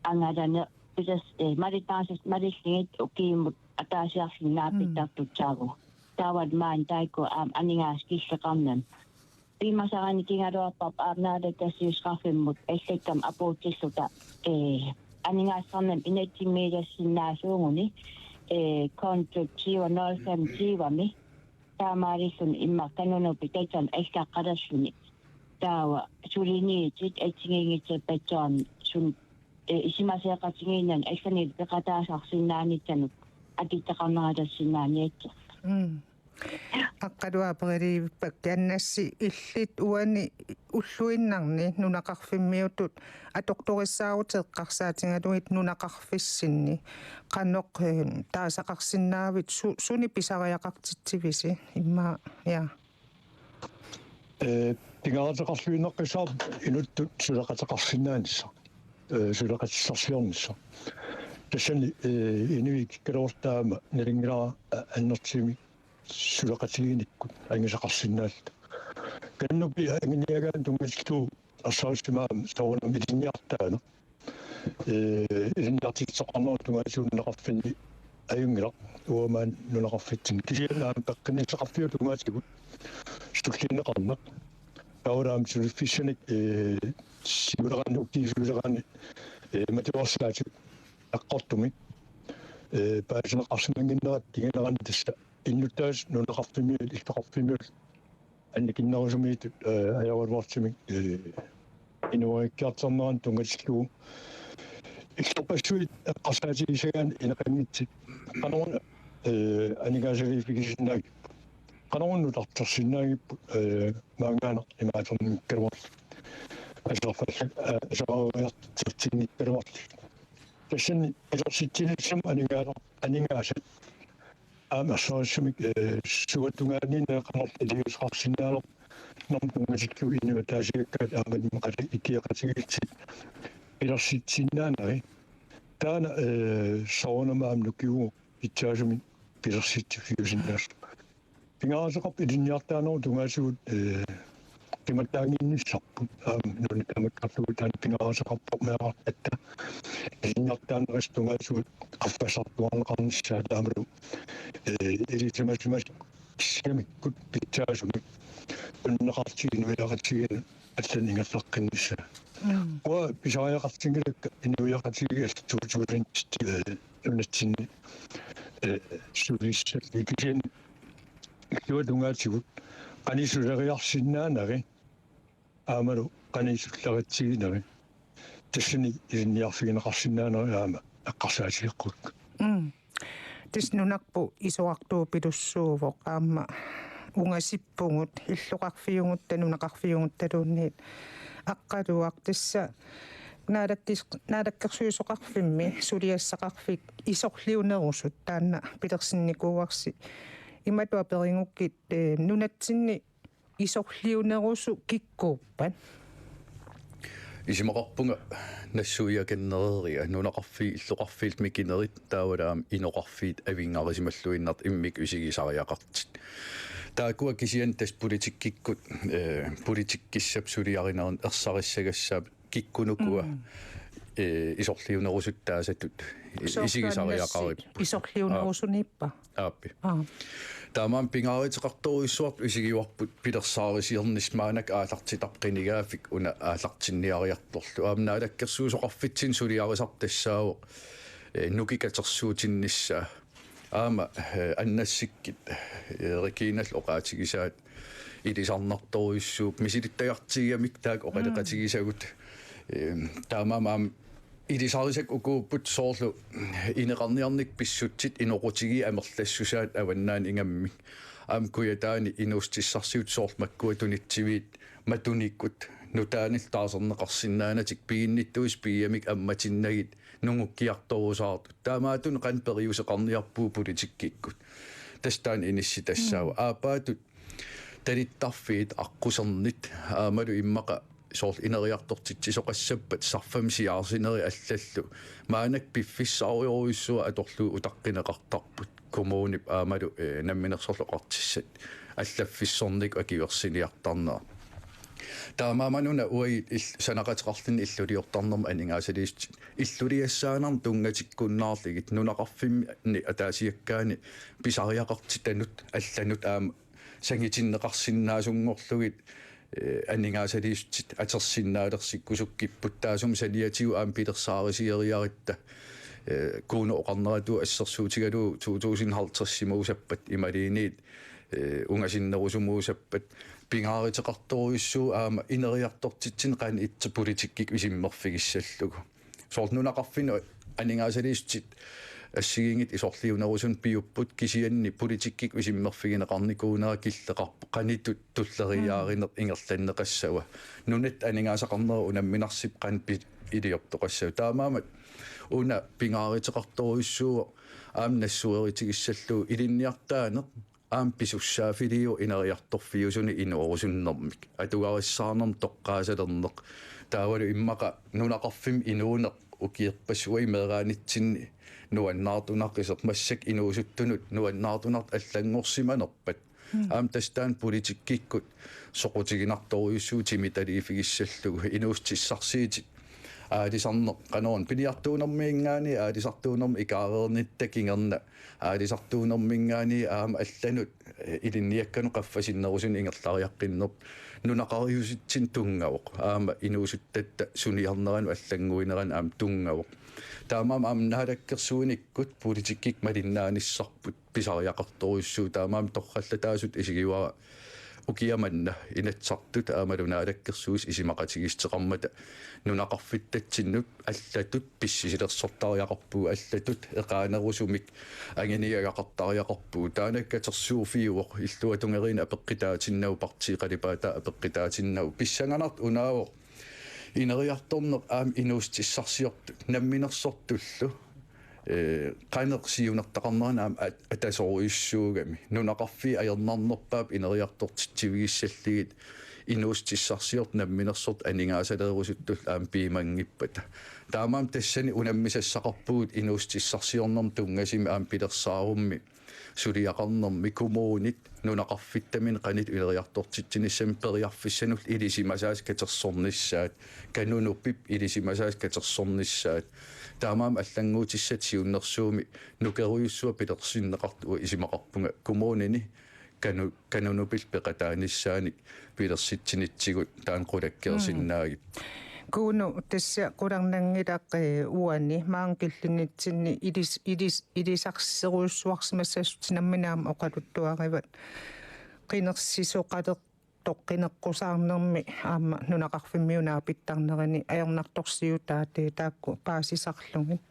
angalaneq pilersaaneq, eh, malittaasut malillugit ukiumut ataasiarluni naapittartussaavugut. Taavalu maani taakku aamma aningaasat killeqarnani. Piumasaqarnikigaluarparput aamma naalakkersuisoqarfimmut allakkami apuutilluta, eh, aningaasaqarnermik inatsimmiilersinnaasuuguni, eh, konto tyve nul fem tyve-mi. Taamaalilluni immaqa Kanunupit tassani allaqqalerluni. Taava suliniutit assigiinngitsorpassuarni suna, eh, isumasioqatigiinnani allanilu peqataasarsinnaanissamut atuuteqarneralersinnaaniassalluni. Mm. Aqqaluaq aperiliivippoq: Annassi, illit uani ulluinnarni nunaqarfimmiutut atortorissaarutit eqqarsaatigalugit nunaqarfissinni qanoq, eh, taasaqarsinnaavit, su-, sunik pisariaqartitsivisi? Immaqa, ja. Eh, pingaaruteqarluinnarpoq inuttut suleqateqarsinnaanissaq, eh, suleqatissarsiornissaq. Tassani, eh, inuit kikkaluartut taama nalunngilara, eh, annertuumik suleqatigiinnikkut angusaqarsinnaalluta. Kanunupi anguniagaanut tunngatillugu arsaassima soorunami ilinniartitaaneq. Eh, ilinniartitseqqaarnerup tungaatigut nunaqarfinni ajunngilaq, uanga maani nunaqarfitsinni. Kisianni aamma peqqinnissaqarfiup tungaatigut sullinneqarneq. Taavalu aamma suliffissanik, eh, siuleraanni, ukiut siuleraanni, eh, matuarsaatit aqqortumik, eh, paasineqarsimannginnerat kinguneranni tassa innuttaasut nunaqarfimmiut, illoqarfimmiut annikinnerusumiittut, eh, ajoraluartumik, eh, inuerikkiartornerannut tunngatillugu Illerpassuit eqqarsaatigisagaanni ineqanngitsut qanoruna, eh, aningaasaliiffigisinnaagipput. Qanoruna nutartersinnaagipput, eh, maanngaanniit imaaternikkaluarlugit. Aserfallat, eh, aseroriartortinnikkaluarlugit. Tassani pilersitsinissamut aningaasat, aningaasat aamma erseqqissumik, eh, suut tungaanniinnaat qanorlu iliuuseqarsinnaanerput, normu tunngatillugu inuit ataasiakkaat aamma immaqalu ikioqatigiissut pilersitsinnaaneri. Taanna, eh, soorunami aamma nukiuvoq pitsaasumik pilersitsiffiusinnaassasoq. Pingaaruteqarpoq ilinniartitaanerup tungaatigut, eh, qimattaannginnissarput. Aamma nunat tamakkerlugu taanna pingaaruteqarpoq meerartatta ilinniartitaanerisa tungaatigut qaffassartuarneqarnissaa taamalu, eh, ilisimasimasut kissamikkut pitsaasumik tunineqartigineq inuiaqatigiinni allanut ingerlaqqinnissaa. Mm. Uanga pisariaqartinngilakka inuiaqatigiit allat to tusind, eh, nunatsinni, eh, sulissallit kisianni illuatungaatigut qanoq suleriarsinnaaneri aammalu qanoq sulleritsigineri tassani ilinniarfigineqarsinnaaneri aamma eqqarsaatigeqquakka. Mm. Tassa nunarput isorartuupilussuuvoq aamma ungasippugut, illoqarfiugutta, nunaqarfiuguttaluunniit Aqqaluaq, tassa naalakkis-, naalakkersuisoqarfimmi suliassaqarfik isorliunerusut taanna pilersinnikuuarsi. Imatut aperigukkit, eh, nunatsinni isorliunerusut kikkuuppat? Isumaqarpunga nassuiakannereeria, nunaqarfiit illoqarfiillu mikinerit taavalu aamma inoqarfiit avinngarusimalluinnartut immikkut isigisariaqartut. Taakkua kisianni tassa politikkikkut, eh, politikkissap suliarinerani ersarissagassaap kikkunuku, mm, eh, isorliunerusut taasatut, eh, soorlu isigisariaqaripput. Annassik isorliunerusuniippa? Aap. Aappi. Aap. Taamaammat pingaaruteqartorujussuartut isigivarput pilersaarisiornissaq, maannakkut aallartitaq qinigaaffik una aallartinniariartorlu. Aamma naalakkersuisoqarfitsinni suliarisartoq tassaavoq, eh, nukik katersuutinnissaa. Aamma, eh, Annassikkut, eh, Reginallu oqaatigisaat ilisarnartorujussuupput misilittagartigigamikku taakku oqaloqatigisagut. Mm. Eh, taamaammat aamma ilisarisakkut ukuupput soorlu ineqarniarnikkut pissutsit inoqutigiit amerlassusaat avannaani ingammik. Aamma Kujataani inuussutissarsiutit soorlu makkua tunitsiviit matunikkut nutaanillu taarserneqarsinnaanatik piginnittuisa pigigamik ammatinnagit nungukkiartorusaartut. Taamaattunik qanoq periuseqarniarpugut politikkikkut. Tassa taanna inissi tassaavoq. Mm. Aappaattut talittarfiit, aqqusernit, aammalu immaqa soorlu ineriartortitsisoqassappat sarfamik siaarsinerit allallu. Maannakkut piffissarujorujussuaq atorlugu utaqqineqartarput. Kommunip aammalu, eh, Namminersorlutik Oqartussat allaffissornikkut akuersiniartarnera. Taamaammat una uagut il-, sanaaqateqarluni illuliortarnermut aningaasaliissutit illuliassaanermut tunngatikkunnaarlugit nunaqarfinni ataasiakkaani pisariaqartitanut allanut aamma sangitinneqarsinnaasunngorlugit, eh, aningaasaliissutit atorsinnaalersikkusukkipput, taassuma saniatigut aamma pilersaarusioriaratta, eh, Kuno oqarneratuut assersuutigalugu to tusind halvtreds-imuusappat imaluunniit, eh, ungasinnerusumuusappat pingaaruteqartorujussuuvoq aamma ineriartortitsineq qanoq ittoq politikkikkut isummerfigissallugu. Soorlu nunaqarfinnut aningaasaliissutit assigiinngitsut isorliunerusunut piupput kisianni politikkikkut isummerfigineqarnikuunera killeqarpoq qanoq ittoq tulleriiaarineq, mm, ingerlanneqassava. Nunatta aningaasaqarnera unamminarsivoq qanoq pi-, iliortoqassava. Taamaammat una pingaaruteqartorujussuuvoq aamma nassuerutigissallugu ilinniartitaaneq aamma pisussaaffiliivoq ineriartorfiusuni inoorusunnermik. Atugarissaarnermut toqqaassalerneq. Taavalu immaqa nunaqarfimmi inuuneq ukiorpassuit meeraanitsinni nuannaartunaqisoq, massakkut inuusuttunut nuannaartunartut allanngorsimanerpat. Mm. Aamma tassa taanna politikkikkut soqutiginartorujussuuvoq timitaliiffigissallugu inuussutissarsiutit aalisarneq qanoruna piniartuunerminngaanniit aalisartuunermut ikaareernitta kingorna aalisartuunerminngaanniit aamma allanut, eh, ilinniakkanut qaffasinnerusunik ingerlariaqqinnerput nunaqariusitsinnut tunngavoq. Aamma inuusuttatta suniarneranut allannguineranut aamma tunngavoq. Taamaammat aamma naalakkersuinikkut politikkikkut malinnaanissarput pisariaqartorujussuuvoq, taamaammat torrallataasutut isigivara ukiaq manna Inatsisartut aammalu Naalakkersuisut isumaqatigiissuteqarmata nunaqarfittatsinnut allatut pissisilersortariaqarpugut, allatut eqaannerusumik anguniagaqartariaqarpugut. Taanna katersuuffiuvoq, illuatungeriinni apeqqutaatinnagu, partiit qalipaataa apeqqutaatinnagu. Pissanganartoq unaavoq ineriartorneq aamma inuussutissarsiortut namminersortullu, ee, qanoq siunertaqarnerani aamma at-, atasorujussuugami. Nunaqarfiit ajornarnerpaap ineriartortitsivigissallugit inuussutissarsiortut namminersortut aningaasaleerusuttullu aamma piumanngippata. Taamaammat tassani unammisassaqarpugut inuussutissarsiornermut tunngasumik aamma pilersaarummi suliaqarnermi kommunit nunaqarfittaminnik qanoq ineriartortitsinissamik periarfissanullu ilisimasaasa katersornissaat, KANUNUPIP ilisimasaasa katersornissaat. Taamaammat allannguutissatut siunnersuummi nukerujussuaq pilersinneqartoq isumaqarpunga kommunini KANU-, KANUNUPILLU peqataanissaanik pilersitsinitsigut taanna qulakkeersinnaagipput. Mm. Kuno, tassa qularnanngilaq, ee, uani maanga killinnitsinni ilis-, ilis-, ilisarsiorujussuarsimassasutit nammineq aamma oqaluttuarivat. Qinersisoqalertoq qineqqusaarnermi aamma nunaqarfimmiut naapittarnerini ajornartorsiutaat, ee, taakku paasisarlugit.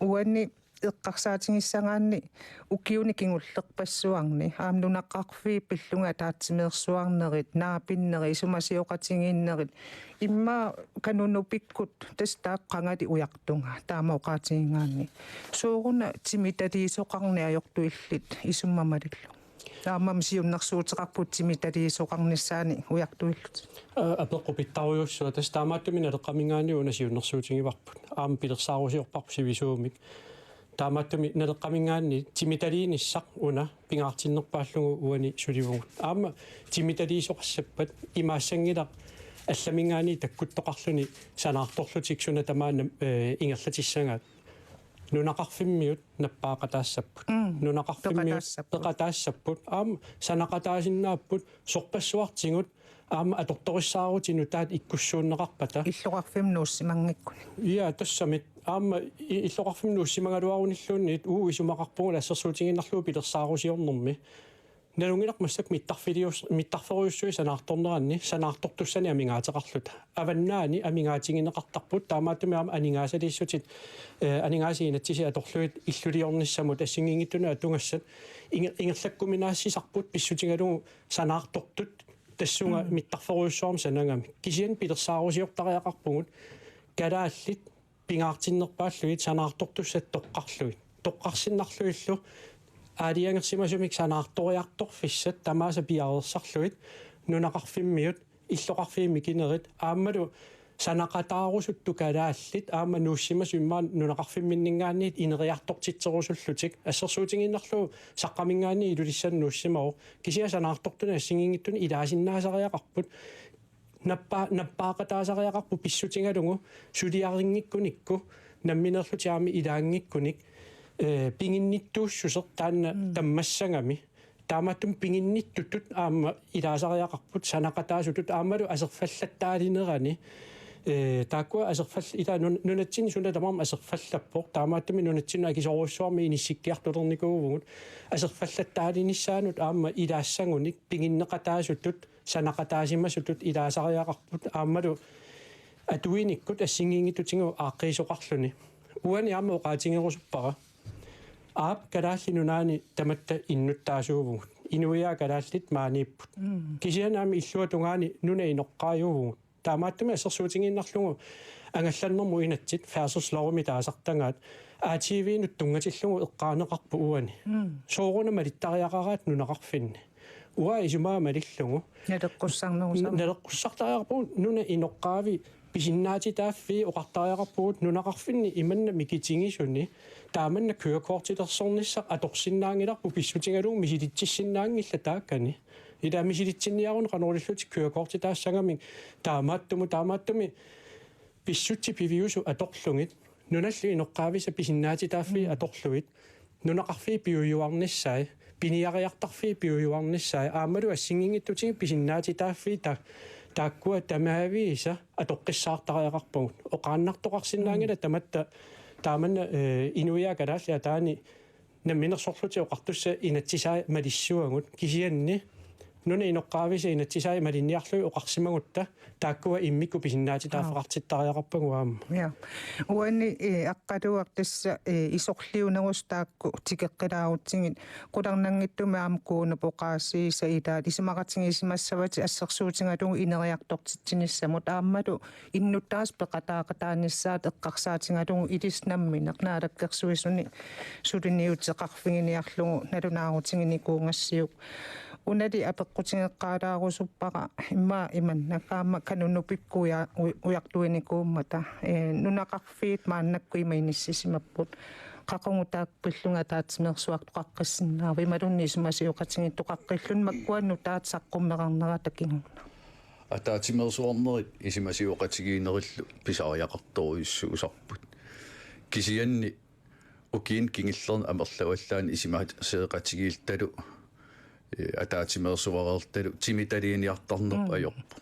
Uani eqqarsaatigissagaanni ukiuni kingullerpassuarni aamma nunaqarfiit pillugit ataatsimeersuarnerit, naapinnerit, isumasioqatigiinnerit, immaqa KANUNUPIkkut tassa taakku qangali ujartugaat, taama oqaatigigaanni. Sooruna timitaliisoqarneq ajortuillit isummammalillu? Taamak siunnersuuteqarputit timitaliisoqarnissaanik ujartuillutit. Aa, apeqqut pitsaanerujussuaq, tassa taamaattumik Naleqqaminngaanniit una siunnersuutigivarput. Aamma pilersaarusiorparput sivisuumik. Taamaattumik Naleqqaminngaanniit timitaliinissaq una pingaartinnerpaallugu uani sulivugut. Aamma timitaliisoqassappat imaassanngilaq allaminngaanniit takkuttoqarluni sanaartorlutik suna tamaat, ee, ingerlatissagaat. Nunaqarfimmiut nappaaqataassapput. Mm. Nunaqarfimmiut peqataassapput. Peqataassapput. Aamma sanaqataasinnaapput sorpassuartigut aamma atortorissaarutit nutaat ikkussuunneqarpata. Illoqarfimmi nuussimanngikkunik. Ja, tassami. Aamma i-, illoqarfimmi nuussimagaluarunilluunniit uagut isumaqarpugut assersuutigiinnarlugu pilersaarusiornermi. Nalunngilarput massakkut mittarfilius-, mittarferujussuit sanaartorneranni, sanaartortussanik amigaateqarluta. Avannaani amigaatigineqartarput, taamaattumik aamma aningaasaliissutit, ee, aningaasat inatsisit atorlugit illuliornissamut assigiinngitsunut atugassat inger-, ingerlakkuminaassisarput pissutigalugu sanaartortut tassunga Mm. mittarferujussuarmik sanagami. Kisianni pilersaarusiortariaqarpugut kalaallit pingaartinnerpaallugit sanaartortussat toqqarlugit. Toqqarsinnarlugillu aalajangersimasumik sanaartoriartorfissat tamaasa piareersarlugit nunaqarfimmiut, illoqarfiit mikinerit, aammalu sanaqataarusuttut kalaallit, aamma nuussimasut immaqa nunaqarfimminninngaanniit ineriartortitserusullutik, assersuutigiinnarlugu Saqqaminngaanniit Ilulissani nuussimavoq, kisianni sanaartortunik assigiinngitsunik ilaasinnaasariaqarput. Nappaa-, nappaaqataasariaqarput pissutigalugu suliarinngikkunikku, nammineerlutik aamma ilaanngikkunik, ee, piginnittuussuseq taanna Mm. tammassagami. Taamaattumik piginnittutut aamma ilaasariaqarput, sanaqataasutut aammalu aserfallattaalinerani. Ee, taakkua aserfall-, ila nun-, nunatsinni suna tamarmi aserfallappoq. Taamaattumik nunatsinnut akisoorujussuarmik inissikkiartulernikuuvugut. Aserfallattaalinissaanut aamma ilaassagunik piginneqataasutut sanaqataasimasutut ilaasariaqarput aammalu atuinikkut assigiinngitsutigut aaqqiisoqarluni. Uani aamma oqaatigerusuppara. Aap, Kalaallit Nunaanni tamatta innuttaasuuvugut. Inuiaat kalaallit maaniipput. Mm. Kisianni aamma illuatungaani nunap inoqqaajuuvugut. Taamaattumik assersuutigiinnarlugu angallannermut inatsit færdselslovimi taasartagaat A T V-nut tunngatillugu eqqaaneqarpoq uani. Mm. Sooruna malittariaqaraat nunaqarfinni. Uanga isumaga malillugu. Naleqqussarnerusarpoq. Naleqqussartariaqarpugut nunap inoqqaavi pisinnaatitaaffii oqartariaqarpugut nunaqarfinni imanna mikitigisuni. Taamanna kørekortilersornissaq atorsinnaanngilarput pissutigalugu misilitsissinnaanngillat taakkani. Ila misilitsinniaruni qanoq ilillutik kørekortitaassagamik taamaattumik, taamaattumik pissutsit piviusut atorlugit, nunallu inoqqaavisa pisinnaatitaaffii Mm. atorlugit, nunaqarfiit piujuarnissai, piniariartarfiit piujuarnissai, aammalu assigiinngitsutigut pisinnaatitaaffii ta-, taakkua tamaavisa atoqqissaartariaqarpagut. Oqaannartoqarsinnaanngilaq Mm. tamatta taamanna, ee, inuiaat kalaallit ataani namminersorlutik oqartussat inatsisaat malissuagut, kisianni nunap inoqqaavisa inatsisai malinniarlugit oqarsimagutta taakkua immikkut pisinnaatitaaffeqartittariaqarpagut aamma. Ja. Uani, eh, Aqqaluaq tassa, eh, isorliunerusut taakku tikeqqilaarutsigit qularnanngitsumik aamma Kuunup oqaasiisa ilaat isumaqatigiissimassavatit assersuutigalugu ineriartortitsinissamut aammalu innuttaasut peqataaqataanissaat eqqarsaatigalugu ilissi nammineq Naalakkersuisuni suliniuteqarfiginiarlugu nalunaarutiginikuugassiuk. Unali apeqqutigeqqaalaarusuppara immaqa imannak aamma Kanunupikku uja-, u-, ujartuinikuummata. Ee, nunaqarfiit maannakkut ima inissisimapput. Qaqugu taakku pillunga ataatsimeersuartoqaqqissinnaava imaluunniit isumasioqatigiittoqaqqilluni makkua nutaat saqqummeqarnerata kingorna. Ataatsimeersuarnerit isumasioqatigiinnerillu pisariaqartorujussuusarput. Kisianni ukiuni kingullerni amerlavallaani isumasioqatigiilluta, eh, ataatsimeersuareerluta timitaliiniartarneq Mm. ajorpoq.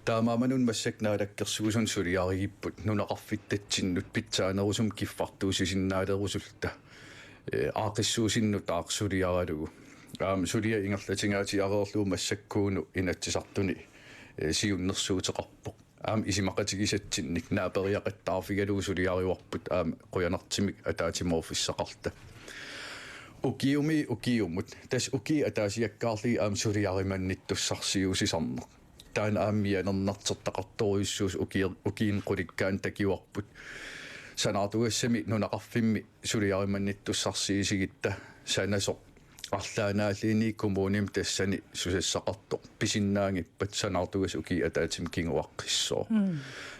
Taamaammat una massakkut Naalakkersuisuni suliarigipput nunaqarfittatsinnut pitsaanerusumik kiffartuussisinnaalerusutut, eh, aaqqissuussineq taarsuliaralugu. Aamma suliaq ingerlatingaatsiareerlugu massakkut Kuunu Inatsisartuni, eh, siunnersuuteqarpoq. Aamma isumaqatigisatsinnik naaperiaqattaarfigalugu suliarivarput aamma qujanartumik ataatsimoorfissaqarluta. Ukiumi ukiumut, tassa ukiut ataasiakkaarlugit aamma suliarimannittussarsiuusisarneq. Taanna aamma mianernartortaqartorujussuusoq uki-, ukiuni qulikkaani takuarput. Sanaartugassami nunaqarfimmi suliarimannittussarsiusigutta sanasoq arlaannaalluunniit kommunimi tassani susassaqartoq pisinnaanngippat sanaartugassat ukiut ataatsimut kinguaqqissooq. Mm.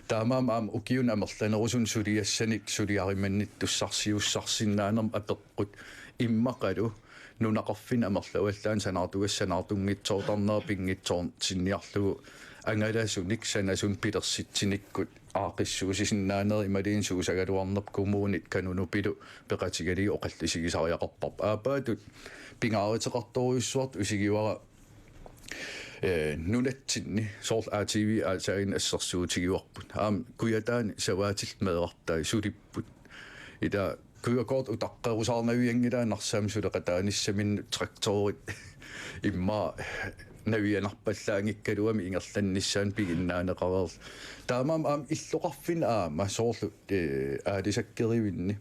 Taamaammat aamma ukiuni amerlanerusunik suliassanik suliarimannittussarsiussarsinnaanermut apeqqut immaqalu nunaqarfinni amerlavallaani sanaartugassat sanaartunngitsoortarnerat pinngitsoortinniarlugu angalasunik sanasunik pilersitsinikkut aaqqissuussisinnaanerit imaluunniit suusagaluarnerput kommunit Kanunupilu peqatigalugit oqallisigisariaqarparput. Aappaatut pingaaruteqartorujussuartut isigivara, eh, nunatsinni soorlu A T V aatsaannguaq assersuutigivarput. Aamma Kujataani savaatillit meerartai sulipput. Ila Kujataani utaqqerusaarnavianngilaq Narsami suleqataanissaminnut traktorit immaqa navianarpallaanngikkaluamik ingerlannissaannut piginnaaneqareerluni. Taamaammat aamma illoqarfinni aamma soorlu, eh, aalisakkerivinni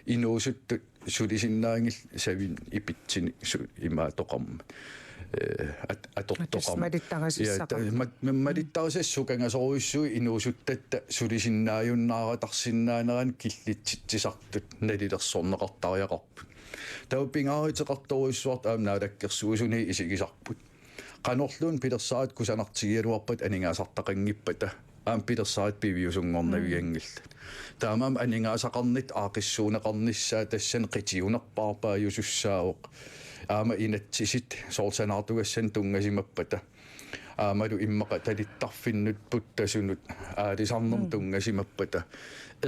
inuusuttut sulisinnaanngillat savinik ipitsinnik su-, imaattoqarmat. Eh, at-, atortoqarmat. Tassa malittarisassaqarmat. Ja, ta-, ma-, ma-, malittarisassat sukangasorujussuit inuusuttatta sulisinnaajunnaaratarsinnaanerannik killitsitsisartut nalilersorneqartariaqarput. Taava pingaaruteqartorujussuartut aamma Naalakkersuisuni isigisarput. Qanorluunniit pilersaarutit kusanartigigaluarpata aningaasartaqanngippata aamma pilersaarutit piviusunngornavianngillat. Taamaammat aningaasaqarnitta aaqqissuunneqarnissaa tassani qitiunerpaarpaajusussaavoq. Aamma inatsisit soorlu sanaartugassanik tunngasimappata aammalu immaqa talittarfinnut puttasunut aalisarnermut Mm. tunngasimappata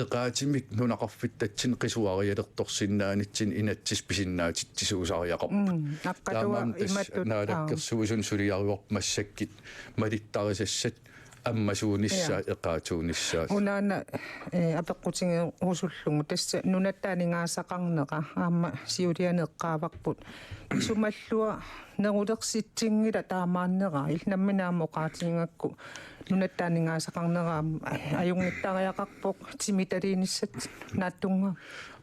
eqaatsumik nunaqarfittatsinnut qisuarialertorsinnaanitsinni inatsisit pisinnaatitsisuusariaqarput. Mm. Aqqaluaq taamaammat tassa imatut, aa. Naalakkersuisuni suliarivarput massakkut malittarisassat ammasuunissaat Ja. eqaatsuunissaat. Unaana, eh, apeqqutigerusullugu. Tassa nunatta aningaasaqarnera aamma siuliani eqqaavarput. Isumallua nerulersitsinngilaq taamaannera. Illit nammineq aamma oqaatigigakku nunatta aningaasaqarnera aamma ajunngittariaqarpoq timitaliinissat naatsunnguamik.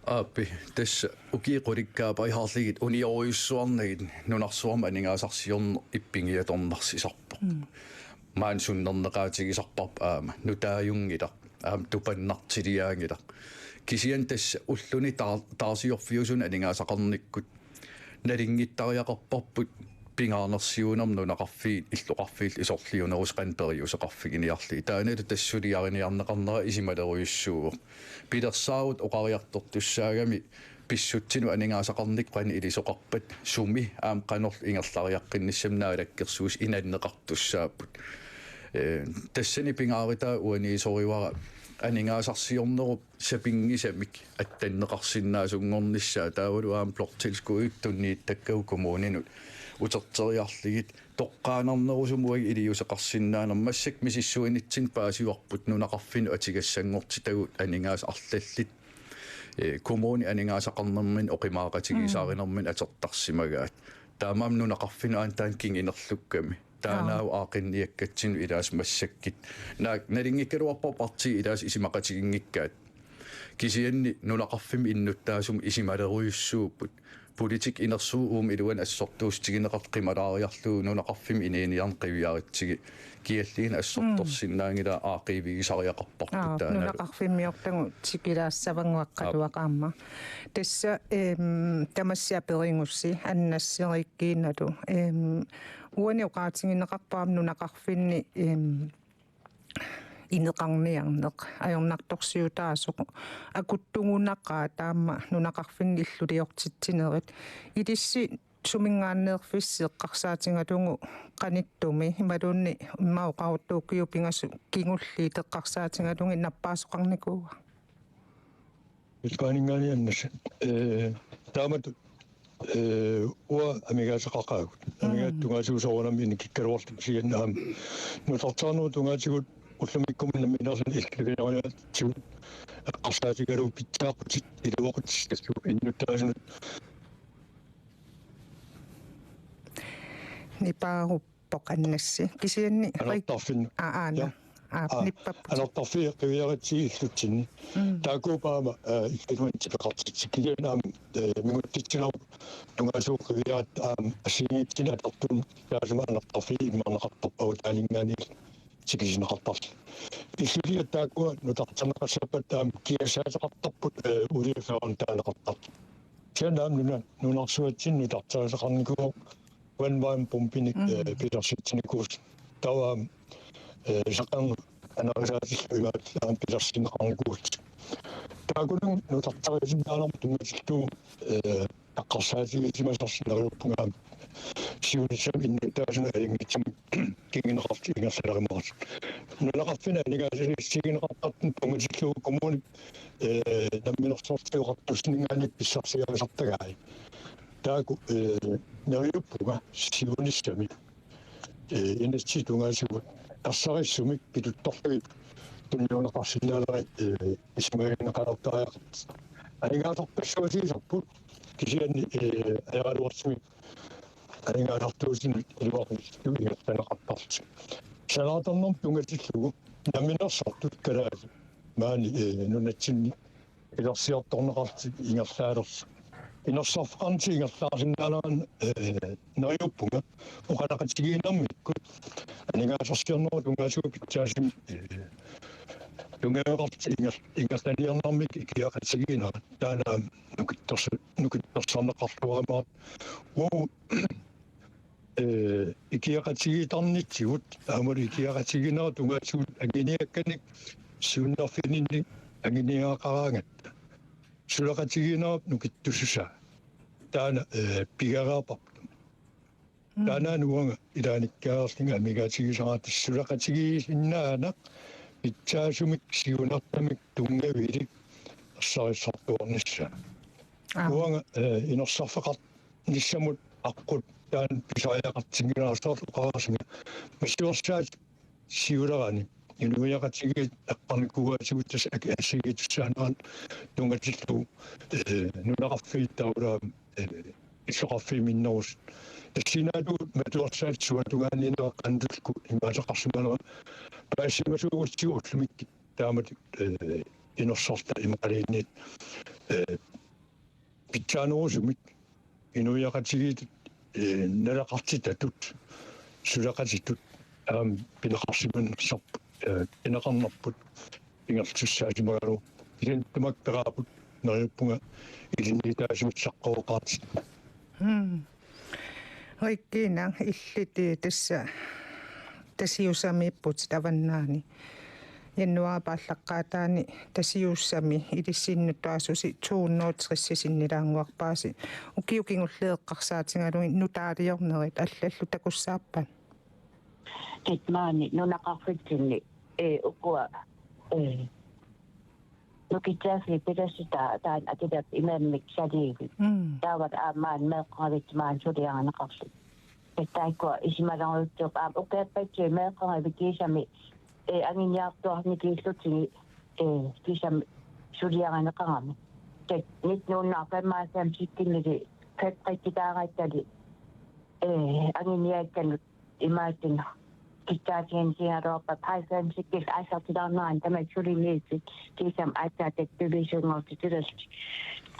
Aappi, tassa ukiut qulikkaapariarlugit uniorujussuarnagit nunarsuarmi aningaasarsiorneq ippinngiatornarsisarpoq. Mm. Maani sunnerneqaatigisarparput aamma nutaajunngilaq, aamma tupannartiliaanngilaq. Kisianni tassa ulluni taa-, taarsiorfiusuni aningaasaqarnikkut nalunngittariaqarparput pingaarnersiuinermi nunaqarfiit illoqarfiillu isorliunerusut qanoq periuseqarfiginiarlugit. Taannalu tassa suliariniarneqarnera isumalerujussuuvoq. Pilersaarutit oqariartortussaagami pissutsinut aningaasaqarnikkut qanoq ilisoqarpat sumi aamma qanorlu ingerlariaqqinnissami Naalakkersuisut inanneqartussaapput. Eh, tassani pingaarutigaa uaniisorivara aningaasarsiornerup sapinngisamik attanneqarsinnaasunngornissaa taavalu aamma bloktilskuddit tunniuttakkagut kommuninut uterteriarlugit toqqaannarnerusumik uagut iliuuseqarsinnaanermut massakkut misissuinitsinni paasivarput nunaqarfinnut atugassanngortitagut aningaasat arlallit, eh, kommunip aningaasaqarnerminni oqimaaqatigiissaarinerminni atortarsimagaat. Taamaammat nunaqarfinni aamma taanna kingunerlukkami. Taannaavoq aaqqinniakkatsinnut ilaasa massakkut. Naak nalinngikkaluarpoq partiit ilaasa isumaqatiginngikkaat. Kisianni nunaqarfimmi innuttaasumik isumalerujussuupput. Politikki inersuup uuma iluani assortuussutigineqartoq qimalaariarlugu nunaqarfimmi inuuniarneq qiviarutsigu. Kialluunniit assortorsinnaanngilaq aaqqiivigisariaqarparput. Aa, taanna. Nunaqarfimmiortagut tikilaassavannguaqqaluaq aamma. Tassa, em, tamassi aperigussi Annassi Riikkiinalu. Em, uani oqaatigineqarpoq aamma nunaqarfinni, em, ineqarniarneq ajornartorsiutaasoq akuttugunaqaaq taama nunaqarfinni illuliortitsinerit. Ilissi suminngaanneerfissi eqqarsaatigalugu qanittumi imaluunniit immaqa oqaruttuukkut pingasut kingulliit eqqarsaatigalugit nappaasoqarnikuua. Ilqaaninngaanniit Annassi. Ee, taamatut, ee, uanga amigaataqaqaagut. Amigaatut tungaatigut soorunami inukkikkaluarluta kisianni aamma nutarternerup tungaatigut ullumikkumut nammineerluni illuliariaatsigut eqqarsaatigalugu pitsaaqutit iluaqutit tassalu innuttaasunut. Nipaarup- poq Annassi. Kisianni Anortarfinni. Aa, aana. Ja. Aa, aa, nippapput. Anortarfiit qiviaratsigit illutsinni. Mm. Taakkuupput aamma, eh, illulineqartitsik. Kisianni aamma, eh, mingutsitsinerup tungaatigut qiviaratta aamma assigiinngitsunik atortunik taassumalu anortarfiit immarneqartarput avataaninngaanniit tikisineqartarluni. Illuliat taakkua nutarterneqassappata aamma kiassaateqartarput, eh, oliefyren taaneqartartut. Kisianni aamma nuna-, nunarsuatsinni nutarterisoqarnikuuvoq vandvarmepumpinik, mm, eh, pilersitsinikuusoq. Taava, eh, saqarneq anarisaatillu imaattoq aamma pilersinneqarnikuusoq. Taakkununnga nutarterisinnaanermut tunngatillugu, eh, eqqarsaatigisimasarsi neriuppunga aamma siunissami innuttaasunut ajunngitsumik kinguneqartut ingerlalerumaartut. Nunaqarfinni aningaasaliissutigineqartartut tunngatillugu kommunip, eh, namminersorsioqartussanninngaanniit pissarsiarisartagai. Taakku, eh, neriuppunga siunissami, eh, inatsit tungaatigut ersarissumik pituttorlugit tunniunneqarsinnaalerit, eh, isumagineqalertariaqartut. Aningaasarpassuasigisarput kisianni, eh, ajoraluartumik aningaasartuutinut iluaqutitut ingerlanneqartartut. Sanaartornermut tunngatillugu namminersortut kalaallit maani, eh, nunatsinni pilersiartorneqartut ingerlaalerlutik. Inersorfeqarnitik ingerlaarsinnaaneranni, eh, neriuppunga oqaloqatigiinnermikkut aningaasarsiornerup tungaatigut pitsaasumik, eh, tunngaveqartut inger-, ingerlaniarnermik ikiaqatigiinnerat taanna nukittorsu-, nukittorsarneqarluarumaartoq. Uagut, eh, ikiaqatigiittarnitsigut, aammalu ikiaqatigiinnerup tungaatigut anguniakkanik siunnerfininni anguniagaqaraangatta. Suleqatigiinnerup nukittussusaa. Taanna, eh, pigereerparput. Mm. Taannaana uanga ilaanikkaarlunga amigaatigisaratta suleqatigiissinnaaneq pitsaasumik siunertamik tunngavilik ersarissartuarnissaa. Aap. Uanga, eh, inersorfeqarnissamut aqqut taanna pisariaqartinngilara soorlu oqarasinga. Misissuersaat siulerani inuiaqatigiit eqqarnikuugaatigut tassa aki-, assigiitussaaneranut tunngatillugu, eh, nunaqarfiit taavalu, eh, illoqarfiit minnerusut. Tassinaatut matuersaatit suatungaaniinnerat qanitullu imaattoqarsimanera paasisimasuugutsigu ullumikkut taamatut, eh, inersortat imaluunniit, eh, pitsaanerusumik inuiaqatigiittut, eh, naleqartitatut, suleqatitut, aamma pineqarsimanersarput, eh, pineqarnerput ingerlasussaasimagaluarpoq. Kisianni tamakku peraapput neriuppunga ilinniutaasumik saqqummeqaat. Hmm. Riikkiina illit, eh, tassa Tasiusamiipputit avannaani. Januaarip aallaqqaataani Tasiusami ilissi innuttaasusi to hundrede og tres sinnilaannguarpaasi. Ukiut kingulliit eqqarsaatigalugit nutaaliornerit allallu takussaappat? Tassa maani nunaqarfitsinni, eh, ukua, eh, nukittussaaffii pilersitaa taanna atulerput imammik saliivik. Mm. Taava aamma meeqqerivit maani suliarineqarluni. Tassa taakkua isumalerujussuupput aamma ukiorpassuit meeqqerivit kiisami, eh, anguniartuarnikuullugit, eh, kiisami suliarineqarami. Tassa nitten hundrede og femoghalvfems-ikkunilu fabrikkitaarattali ee, anguniakkanut imaattunut pitsaatiginniaraluarpat halvfemsikkullu aallartilaarnerani tamakku suliniutit kiisami aatsaat takkuliisunngortitullutik.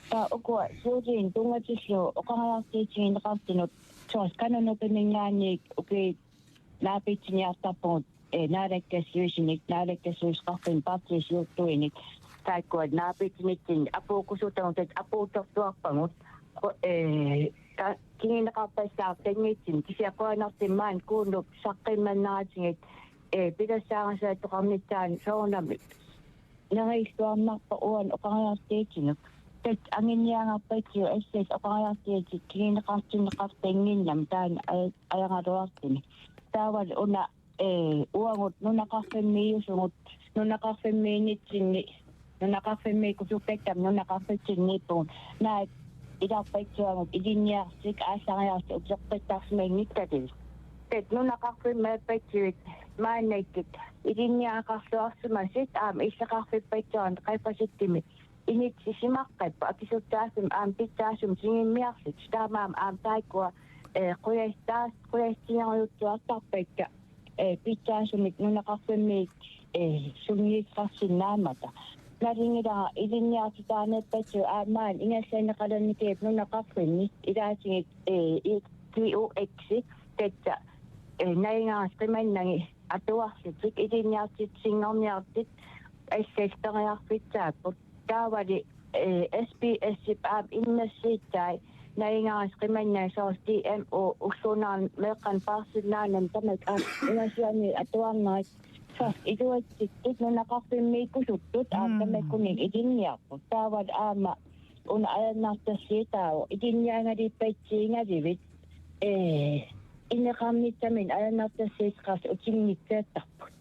Taava ukua siuliini tunngatillugu oqariartuutigineqartunut soorlu Kananupiminngaanniit ukiut naapitsiniartarpugut, ee, naalakkersuisunik, naalakkersuisoqarfinni partiit siuttuinik, taakkua naapitsinitsinni apuukkusutagut, apuuttortuarpagut, qu-, ee, ta-, kinguneqarpassaartanngitsunik, kisianni qujanartumik maani Kuunup saqqummiinnaratigit, ee, pilersaarutigineqarnissaanut soorunami neriulluarnarpoq uani oqariartuutigut. Tassa anguniagarpassuit assaat oqariartuutit kinguneqartinneqartannginnami taanna aj-, ajagaluartuni. Taavalu una, ee, uagut nunaqarfimmiiusugut, nunaqarfimmiinnitsinni, nunaqarfimmiikkusukkatta nunaqarfitsinniippugut. Naak ilarpassuagut ilinniartut aallariartut uteqqittarsimanngikkaluartut. Tassa nunaqarfimmiippassuit maannakkut ilinniagaqarluarsimasut aamma illoqarfippassuarni qaffasissumik inissisimaqqipput akisussaaffimmi aamma pitsaasumik tigummiarlutik. Taamaammat aamma taakkua, ee, qujastaa-, qujastiarujussuartarpakka, ee, pitsaasumik nunaqarfimmiit, ee, sunniuteqarsinnaammata. Nalunngilara ilinniartitaaneerpassuit aamma ingerlanneqalernikuupput nunaqarfimmi ilaatigut, ee, i-, T U X-i tassa, ee, najugaqarsimannagit atuarlutik ilinniartitsisinngorniartut assallu periarfissaapput. Taavalu, ee, S P S-ip aamma immersuutai najugaqarsimannagit soorlu D M O ulluunaarni meeqqanik paarsinnaanani tamakku aamma ungasianiit atuarnerit soorlu iluatsittut nunaqarfimmiikkusuttut aamma Mm. tamakkuninnga ilinniarput. Taavalu aamma una ajornartorsiutaavoq ilinniagalippassuugalugit, ee, ineqarnissaminut ajornartorsiuteqartut utinngitsoortarput.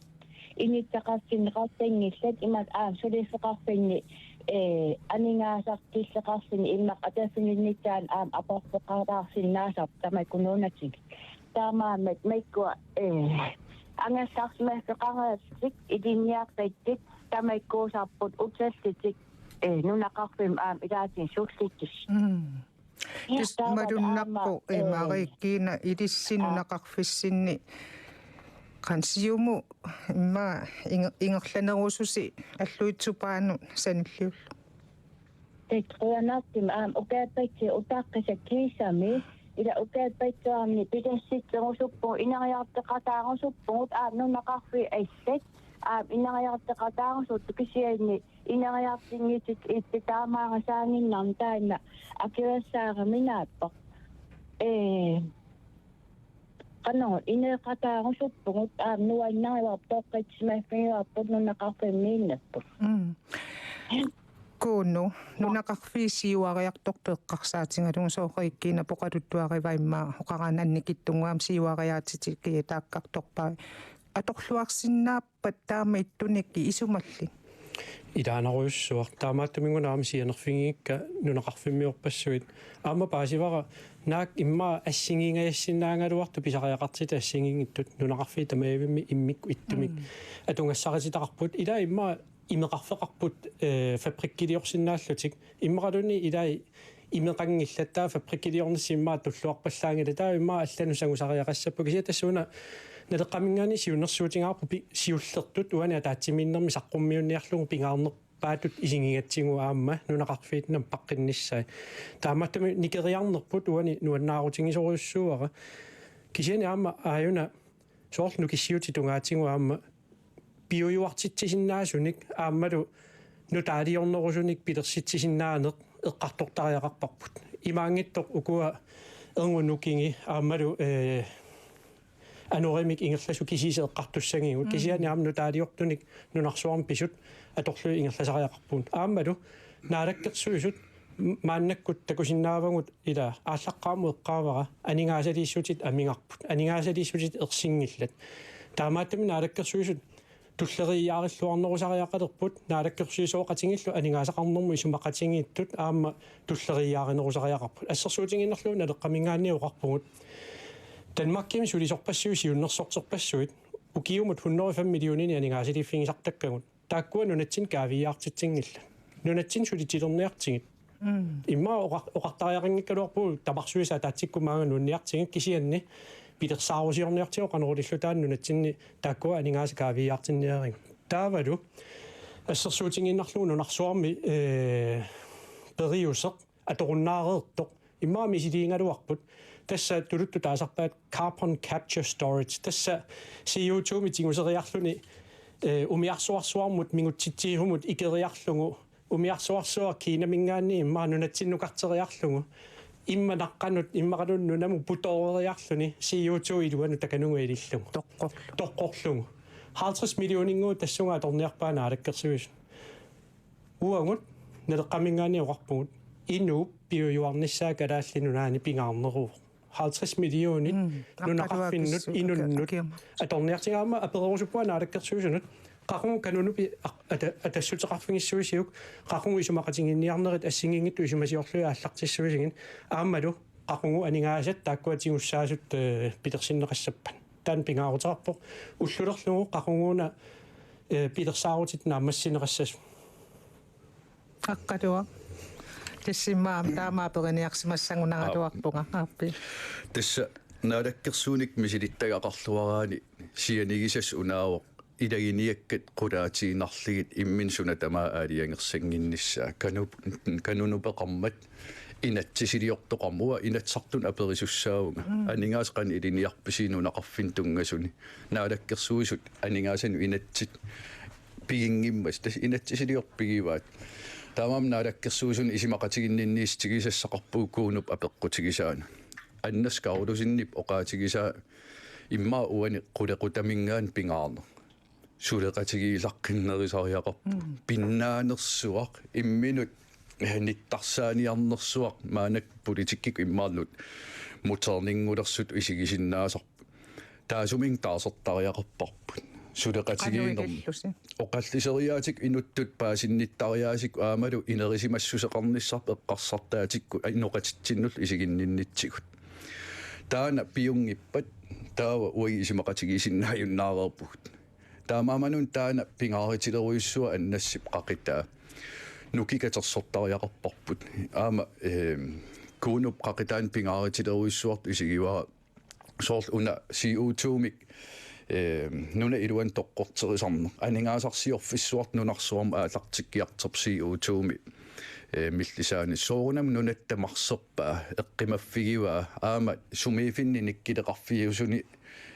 Inissaqartinneqartanngillat imatut aamma suliffeqarfinni, ee, aningaasartilleqarluni immaqa ataasiinnissaanut aamma aporfeqalaarsinnaasarput tamakku nunatsinnut. Taamaammat makkua, ee, angerlarsimaffeqareersut ilinniarpassuk tamakkuusarput uterlutik, ee, nunaqarfimmi aamma ilaatigut sullissut. Mm. Tus taavalu malunnarpoq aamma, ee, Marie-Kiina ilissi Aa. nunaqarfissinni qanoq siumut immaqa inger-, ingerlanerususi alluitsupaanut sanilliullugu. Tassa qujanartumik aamma ukiorpassuit utaqqisat kiisami ila ukiorpassuarni pilersitserusuppugut ineriartoqataarusuppugut aamma nunaqarfiit allat aamma ineriartoqataarusuttut kisianni ineriartuunngitsut ittut taamaarusaaginnarmata taanna akuersaaraminaapput. Ee, qanoq ineqataarusuppugut aamma nuannarivarput toqqissimaffigivarput nunaqarfimmiinnerput. Mm. Kuno, nunaqarfiit siuariartortut eqqarsaatigalugu soorlu Kiina poqaluttuarivaa immaqa oqaraanni annikitsunnguamik siuariaatitigiit taakkartorpai. Atorluarsinnaappat taama ittunik isumallit? Ilaanarujussuaq. Taamaattuminnga aamma sianerfigigikka nunaqarfimmiorpassuit. Aamma paasivara naak immaqa assigiingajassinnaagaluartut pisariaqartitut assigiinngitsut nunaqarfiit tamaavimmik immikkut ittumik. Mm. Atugassarititaqarput. Ila immaqa imeqarfeqarput, ee, fabrikkiliorsinnaallutik. Immaqaluunniit ilai imeqanngillat taava fabrikkiliornissaq immaqa tulluarpallaanngilaq taava immaqa allanut sangusariaqassapput kisianni tassuuna Naleqqaminngaanniit siunnersuutigaarput pi-, siullertut uani ataatsimiinnermi saqqummiunniarlugu pingaarnerpaatut isigigatsigu aamma nunaqarfiit nappaqqinnissaat. Taamaattumik nikeriarnerput uani nuannaarutigisorujussuuara. Kisianni aamma aajuna soorlu nukissiuutit tungaatigut aamma piujuartitsisinnaasunik aammalu nutaaliornerusunik pilersitsisinnaaneq eqqartortariaqarparput. Imaanngitsoq ukua erngup nukigit aammalu, ee, anorimik ingerlasut kisiisa eqqartussagigut. Mm. Kisianni aamma nutaaliortunik nunarsuarmi pisut atorlugit ingerlasariaqarpugut. Aammalu Naalakkersuisut m-, maannakkut takusinnaavagut ila aallaqqaammut eqqaavara aningaasaliissutit amigarput. Aningaasaliissutit ersinngillat. Taamaattumik Naalakkersuisut tulleriiaarilluarnerusariaqalerput Naalakkersuisooqatigiillu aningaasaqarnermut isumaqatigiittut aamma tulleriiaarinerusariaqarput. Assersuutigiinnarlugu Naleqqaminngaanniit oqarpugut. Danmarkimi sulisorpassuit siunnersorterpassuit ukiumut hundrede og fem millioninik aningaasaliiffigisartakkagut. Taakkua nunatsinni kaaviiaartitsinngillat. Nunatsinni sulitilerniartigit. Mm. Immaqa oqar-, oqartariaqanngikkaluarpugut tamarsuisa ataatsikkut maanga nuanniartigik, kisianni pilersaarusiorniartigu qanorulillu taanna nunatsinni taakkua aningaasat kaaviiaartinniarigut. Taavalu assersuutigiinnarlugu nunarsuarmi, eh, periuseq atorunnaareertoq immaqa misiliigaluarput. Tassa tuluttut taasarpaat carbon capture storage. Tassa C O two-mi tiguseriarluni, eh, umiarsuarsuarmut mingutsitsiisumut ikeriarlugu, umiarsuarsuaq Kinaminngaanniit immaqa nunatsinnukarteriarlugu, immaqa naqqanut immaqaluunniit nunamut putooreriarluni C O two iluanut takanunnga ilillugu. Toqqorlugu. Toqqorlugu. Halvtreds millioninngooq tassunga atorniarpaa Naalakkersuisut. Uagut Naleqqaminngaanniit oqarpugut, inuup piujuarnissaa Kalaallit Nunaanni pingaarneruvoq. Halvtreds millionit, mm, nunaqarfinnut, aqqaluakissut, inunnut, aki-, akiama. Atorniartigaama apererusuppunga Naalakkersuisunut, qaqugu Kanunupi aq-, ata-, atassuteqarfigissuisiuk, qaqugu isumaqatiginninniarnerit assigiinngitsut isumasioorlugit aallartissuusigit, aammalu qaqugu aningaasat taakkua tigussaasut, eh, pilersinneqassappat. Taanna pingaaruteqarpoq. Ullulerlugu qaquguuna, eh, pilersaarutit naammassineqassasut. Aqqaluaq. Tassa immaqa taama aperiniarsimassagunaraluarpunga, aappi. Tassa Naalakkersuinik misilittagaqarluaraanni sianigisassaq unaavoq ilaginiakkat qulaatiinnarlugit imminut suna tamaat aalajangersannginnissaa. Kanu-, Kanunupeqarmat inatsisiliortoqarmat, uanga Inatsisartunut aperisussaavunga. Mm. Aningaasat qanoq ilinniarpisi nunaqarfinni tunngasuni? Naalakkersuisut aningaasanut inatsit piginngimmat, tassa inatsisiliortut pigivaat. Taamaammat Naalakkersuisunut isumaqatiginninniissutigisassaqarpugut Kuunup apeqqutigisaanut. Anders Karlusenip oqaatigisaa immaqa uani qulequtaminngaanniit pingaarneq. Suleqatigiillaqqinnerusariaqarpoq. Mm. Pinnaanersuaq imminut, eh, nittarsaaniarnersuaq, maannakkut politikkikkut immaqa nutaarninngulersutut isigisinnaasarput. Taassuminnga taarsertariaqarparput. Suleqatigiinnermi. Qanoq ilillusi? Oqalliseriaatikka inuttut paasinnittariaasikka aammalu inerisimassuseqarnissarput eqqarsartaatikka inoqatitsinnullu isiginninnitsigut. Taanna piunngippat taava uagut isumaqatigiissinnaajunnaarpugut. Taamaammat una taanna pingaarutilerujussuaq Annassip qaqitaa. Nukik katersortariaqarparput. Aamma, ehm, Kuunup qaqitaani pingaarutilerujussuartut isigivara soorlu una C O two-mik, ehm, nunap iluani toqqorterisarneq. Aningaasarsiorfissuartut nunarsuarmi aallartikkiartorpoq C O two-mi, eh, millisaani. Soorunami nunatta tamarserpaa, eqqumaffigivaa, aamma sumiiffinni nikkileqarfiusuni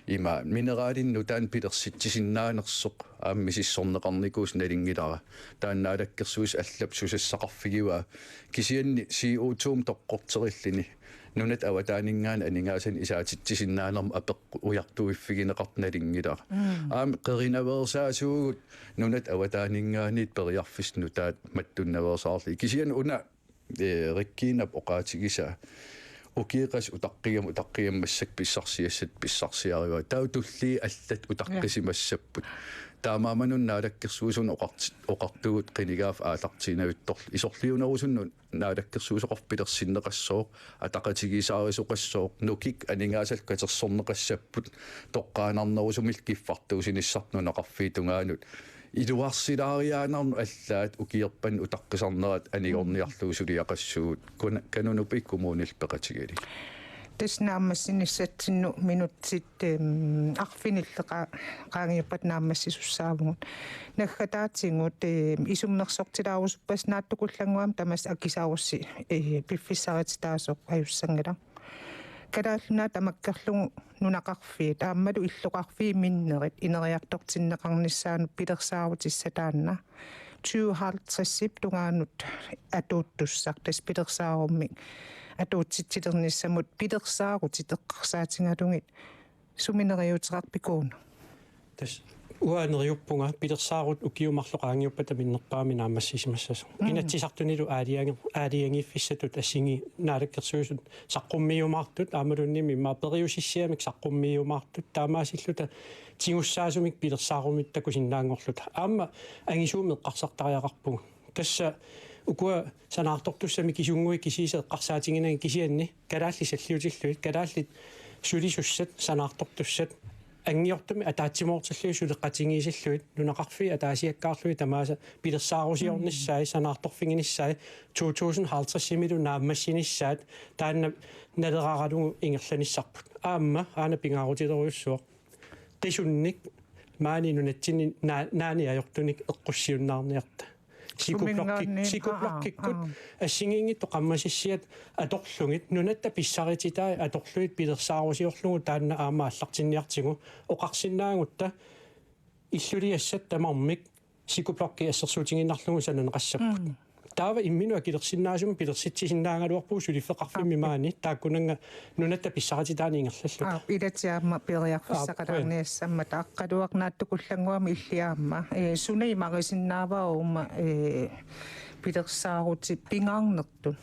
ima mineralinik nutaanik pilersitsisinnaanersoq aamma misissorneqarnikuusoq nalunngilara. Taanna Naalakkersuisut allap susassaqarfigivaa. Kisianni C O two-mik toqqorterilluni nunatta avataaninngaanniit aningaasanik isaatitsisinnaanermut apeqqut ujartuiffigineqartoq nalunngilara. Mm. Aamma qerinaveersaasuugut nunatta avataaninngaanniit periarfissat nutaat mattunnaveersaarlugit. Kisianni una, eh, Regina-p oqaatigisaa ukioq qassit utaqqigami, utaqqigami massakkut pissarsiassat pissarsiarivaa. Taava tulliit allat utaqqisimassapput. Ja. Taamaammat una Naalakkersuisunut oqart-, oqartugut qinigaaffik aallartiinnavittorlu. Isorliunerusunnut Naalakkersuisoqarfik pilersinneqassooq, ataqatigiissaarisoqassooq, nukik aningaasallu katersorneqassapput, toqqaannarnerusumillu kiffartuussinissaat nunaqarfiit tungaanut. Iluarsilaariaannarnut allaat ukiorpannut utaqqisarnerat anigorniarlugu suliaqassuugut, kuna-, Kanunupi kommunillu peqatigalugit. Tassa naammassinissatsinnut minutsit, ehm, arfinillit qa-, qaangiuppata naammassisussaavugut. Naggataatigut, ehm, isummersortilaarusuppassi naatsukullannguamik tamassi akisarussi, eh, piffissarititaasoq ajussanngilaq. Kalaallit Nunaat tamakkerlugu nunaqarfiit aammalu illoqarfiit minnerit ineriartortinneqarnissaannut pilersaarutissat taanna tyve halvtredsip tungaanut atuuttussaq, tassa pilersaarummik atuutsitsilernissamut pilersaarutit eqqarsaatigalugit. Sumi neriuuteqarpit, Kuno? Tassa uanga neriuppunga pilersaarutit ukiut marluk qaangiuppata minnerpaamik naammassisimassasoq. Mm. Inatsisartunilu aalajangi-, aalajangiiffissatut assigiinngitsut Naalakkersuisut saqqummiumaartut, aammaluunniit immaqa periusissiamik saqqummiumaartut, taamaasilluta tigussaasumik pilersaarumik takusinnaanngorluta. Aamma angisuumik eqqarsartariaqarpugut. Tassa ukua sanaartortussamik kisunnguit kisiisa eqqarsaatiginagit, kisianni kalaallit salliutillugit, kalaallit sulisussat, sanaartortussat, Anngiortumik ataatsimoortillugit suleqatigiissillugit nunaqarfiit ataasiakkaarlugit tamaasa pilersaarusiornissaat, sanaartorfiginissaat, to tusind halvtredsimilu naammassinissaat taanna Naleraralugu ingerlanissarput. Aamma aana pingaarutilerujussuaq qisunnik maani nunatsinni naa-, naani ajortunik eqqussiunnaarniarta. Cykloplogik-, suminngaanniit, cykloplogikut aa, aa, assigiinngitsut qammasissiat atorlugit, nunatta pissarititai atorlugit pilersaarusiorlugu taanna aamma aallartinniartigu, oqarsinnaagutta illuliassat tamarmik cykloplogik assersuutigiinnarlugu sananeqassapput. Mm. Taava imminut akilersinnaasumik pilersitsisinnaagaluarpugut suliffeqarfimmi, aa, maani taakkunannga nunatta pissarititaani ingerlalluta. Aa, ilaatigut aamma periarfissaqalaarniassammata. Aa, qujan. Aqqaluaq Naatsukullannguami illit aamma, ee, suna imarisinnaavaa uuma, ee, pilersaarutit pingaarnertut?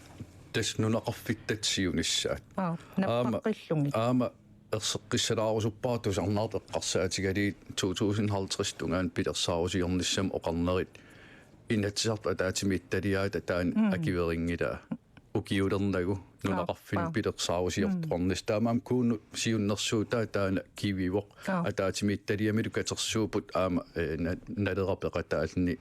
Tassa nunaqarfittatit siunissaat. Aa, aamma, nappaqqillugit. Aamma erseqqissalaarusuppara tusarnaartut eqqarsaatigalugit to tusind halvtreds tungaanut pilersaarusiornissamut oqarnerit Inatsisartut ataatsimiititaliaata taanna, mm, akuerinngilaa. Ukiulernagu nunaqarfinni, aa, pilersaarusiortoqarnissaq. Mm. Taamaammat Kuno siunnersuutaa taanna kivivoq. Aa. Ataatsimiititaliamilu katersuupput aamma, eh, na-, Naleraq peqataalluni,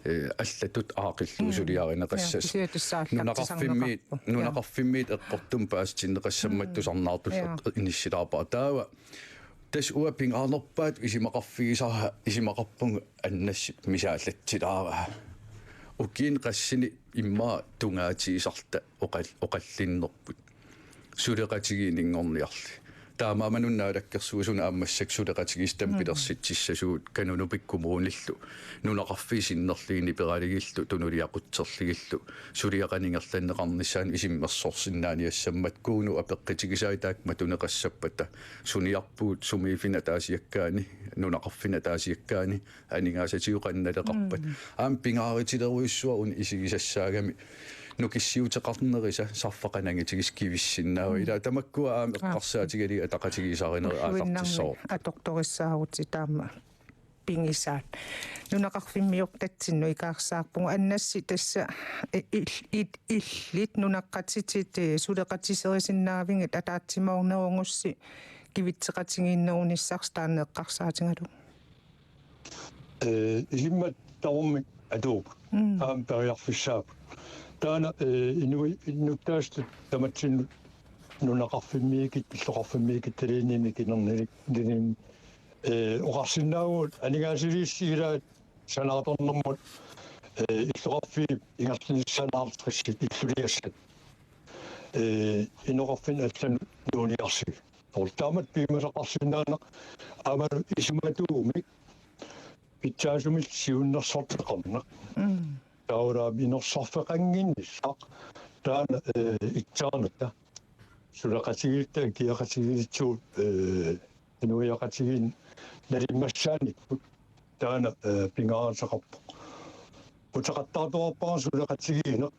eh, allatut aaqqillugu, mm, suliarineqassasut. Ja, kisianni tassa aallartisarneqarpoq. Nunaqarfimmiit, ja, nunaqarfimmiit eqqortumik paasitinneqassammat, mm, tusarnaartullu, ja, inissilaarpara. Taava tassa uanga pingaarnerpaatut isumaqarfigisara, isumaqarpunga Annasip misaallatsilaarpaa. Ukiuni qassini immaqa tungaatigisarluta oqal-, oqallinnerput. Suleqatigiinninngorniarli. Taamaammat una Naalakkersuisuni aamma massakkut suleqatigiissitami, mm, pilersitsissasugut Kanunupik Kommunillu. Nunaqarfiit sinnerlugit niperaligillu, tunuliaqutserlugillu. Suliaq qanoq ingerlanneqarnissaanut isummersorsinnaaniassammat Kuno apeqqutigisai taakku matuneqassappata. Suniarpugut, sumiiffinni ataasiakkaani, nunaqarfinni ataasiakkaani, aningaasatigut qanoq naleqarpat. Mm. Aamma pingaarutilerujussuaq una isigisassaagami nukissiuteqarnerisa sarfaq qanoq angitigissaq kivissinnaavaa. Mm. Ila tamakkua aamma, aa, eqqarsaatigalugit ataqatigiissarinerit, ulluinnarni, aallartissavara, atortorissaarutit taama pigisaat. Nunaqarfimmiortatsinnut ikaarsaarpugut. Annassi, tassa i-, il-, it-, illit nunaqqatitit, eh, suleqatiserisinnaavigit ataatsimoornerugussi kivitseqatigiinnerunissarsi taanna eqqarsaatigalugu? Eh, isummat tamarmik atuupput. Mm. Aamma periarfissaapput. Taanna, eh, inui-, innuttaasut tamatsinnut nunaqarfimmiikkut, illoqarfimmiikkut, taliinimi kinernili-, taliinimi, eh, oqarsinnaavugut aningaasaliissutit ilaat sanaartornermut, eh, illoqarfiup ingerlanissaanut halvtredsit illuliassat, eh, inoqarfinni allanut nuuniarsigit. Soorlu taamatut piumasaqarsinnaaneq aammalu isumatuumik pitsaasumillu siunnersorteqarneq. Mm. Taavalu aamma inersorfeqannginnissaq taanna, eh, itsaarnatta. Suleqatigiitta ikiaqatigiissut, eh, inuiaqatigiinni nalimmassaannikkut taanna, eh, pingaaruteqarpoq. Uteqattaartoqarpara suleqatigiinneq.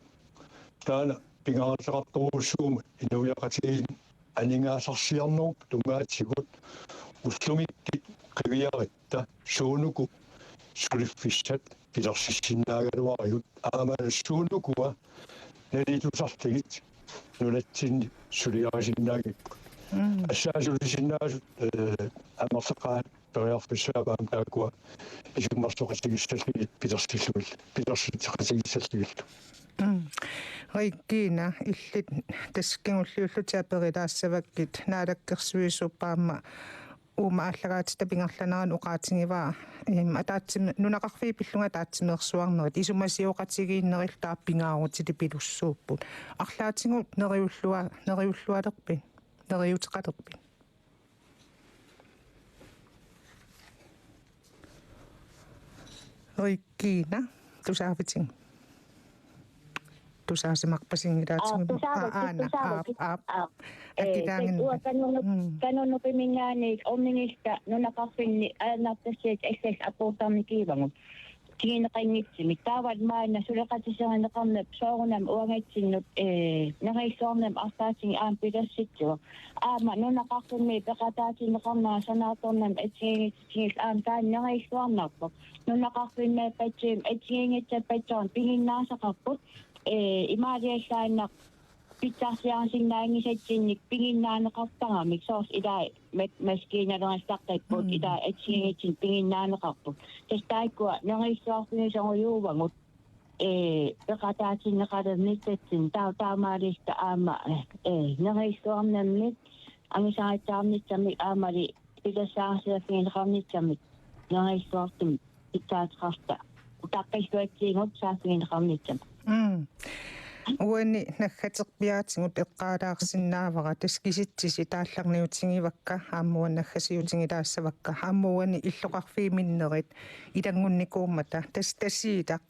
Taanna pingaaruteqartorujussuuvoq inuiaqatigiinni aningaasarsiornerup tungaatigut ullumikkut qiviarutta suunuku suliffissat pilersissinnaagaluarigut aammalu suunukua nalitusarlugit nunatsinni suliarisinnaagipput. Mm. Assaasulisinnaasut, eh, amerlaqaat periarfissaappaat taakkua isummersoqatigissallugit pilersillugit, pilersitseqatigissallugillu. Mm. Regina, illit tassa kingulliullutit aperilaassavakkit Naalakkersuisuup aamma uuma aallakaatitta pingerlanerani oqaatigivaa, em, ataatsim-, nunaqarfiit pillugit ataatsimeersuarnerit isumasioqatigiinnerillu taava pingaarutilik pilussuupput. Arlaatigut neriullua-, neriullualerpit? Neriuteqalerpit? Regina, tusaavitigu? Tusaasimarpasinngilaatigut. Aa, tusaavakku, aa, aana, tusaavakku. Aap, aap. Aa, ee, akilaaginnaq. Tassa uanga Kanunu-, mm, Kanunupiminngaanniit ornigista nunaqarfinni ajornartorsiut assasut apuuttarnikiivagut. Tigineqanngitsumik. Taavalu maanna suleqatiserineqarneq soorunami uangatsinnut, ee, neriulluarnermut arlaatigut aamma pilersitsivoq. Aamma nunaqarfimmi peqataatinneqarnera sanaartornermik assigiinngitsutigillu aamma taanna neriulluarnarpoq. Nunaqarfimmiippatsinnut assigiinngitsorpassuarnik piginnaasaqarput, ee, imaaliallaannaq pitsarsiarisinnaanngisatsinnik piginnaaneqartaramik, soorlu ilai mat-, maskiinalerissaqqapput, mm, ilai assigiinngitsunik piginnaaneqarput. Tassa taakkua neriissuarfigisorujussuuagut, ee, peqataatinneqalernissatsinnik, taa-, taamaalilluta aamma, ee, neriissuarnermik angusarissaarnissarmik aammali pilersaarsiorfigineqarnissamik neriissuartut pitsaateqarluta utaqqilluatsiartigut saaffigineqarnissamut. Mm. Uani naggaterpiaatigut eqqaalaarsinnaavara, tassa kisitsisit taallarniutigivakka aamma uani naggasiutigilaassavakka, aamma uani illoqarfiit minnerit ilanngunnikuummata, tassa Tasiilaq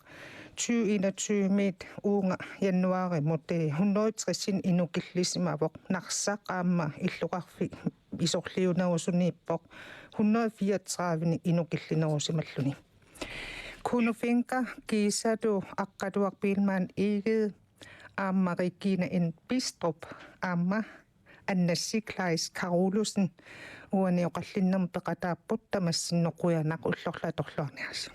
tyve enogtyve-miit uunga januaarimut, eh, hundrede tres inukillisimavoq, Narsaq aamma illoqarfik isorliunerusuniippoq hundrede fireogtredive inukillinerusimalluni. Kuno Fencker, kiisalu Aqqaluaq Biilmann Egede, aamma Regine N. Bistrup, aamma Anna Sikleis Karolussen uani oqallinnermi peqataapput. Tamassinnut qujanaq, ullorlu atorluarniarisi.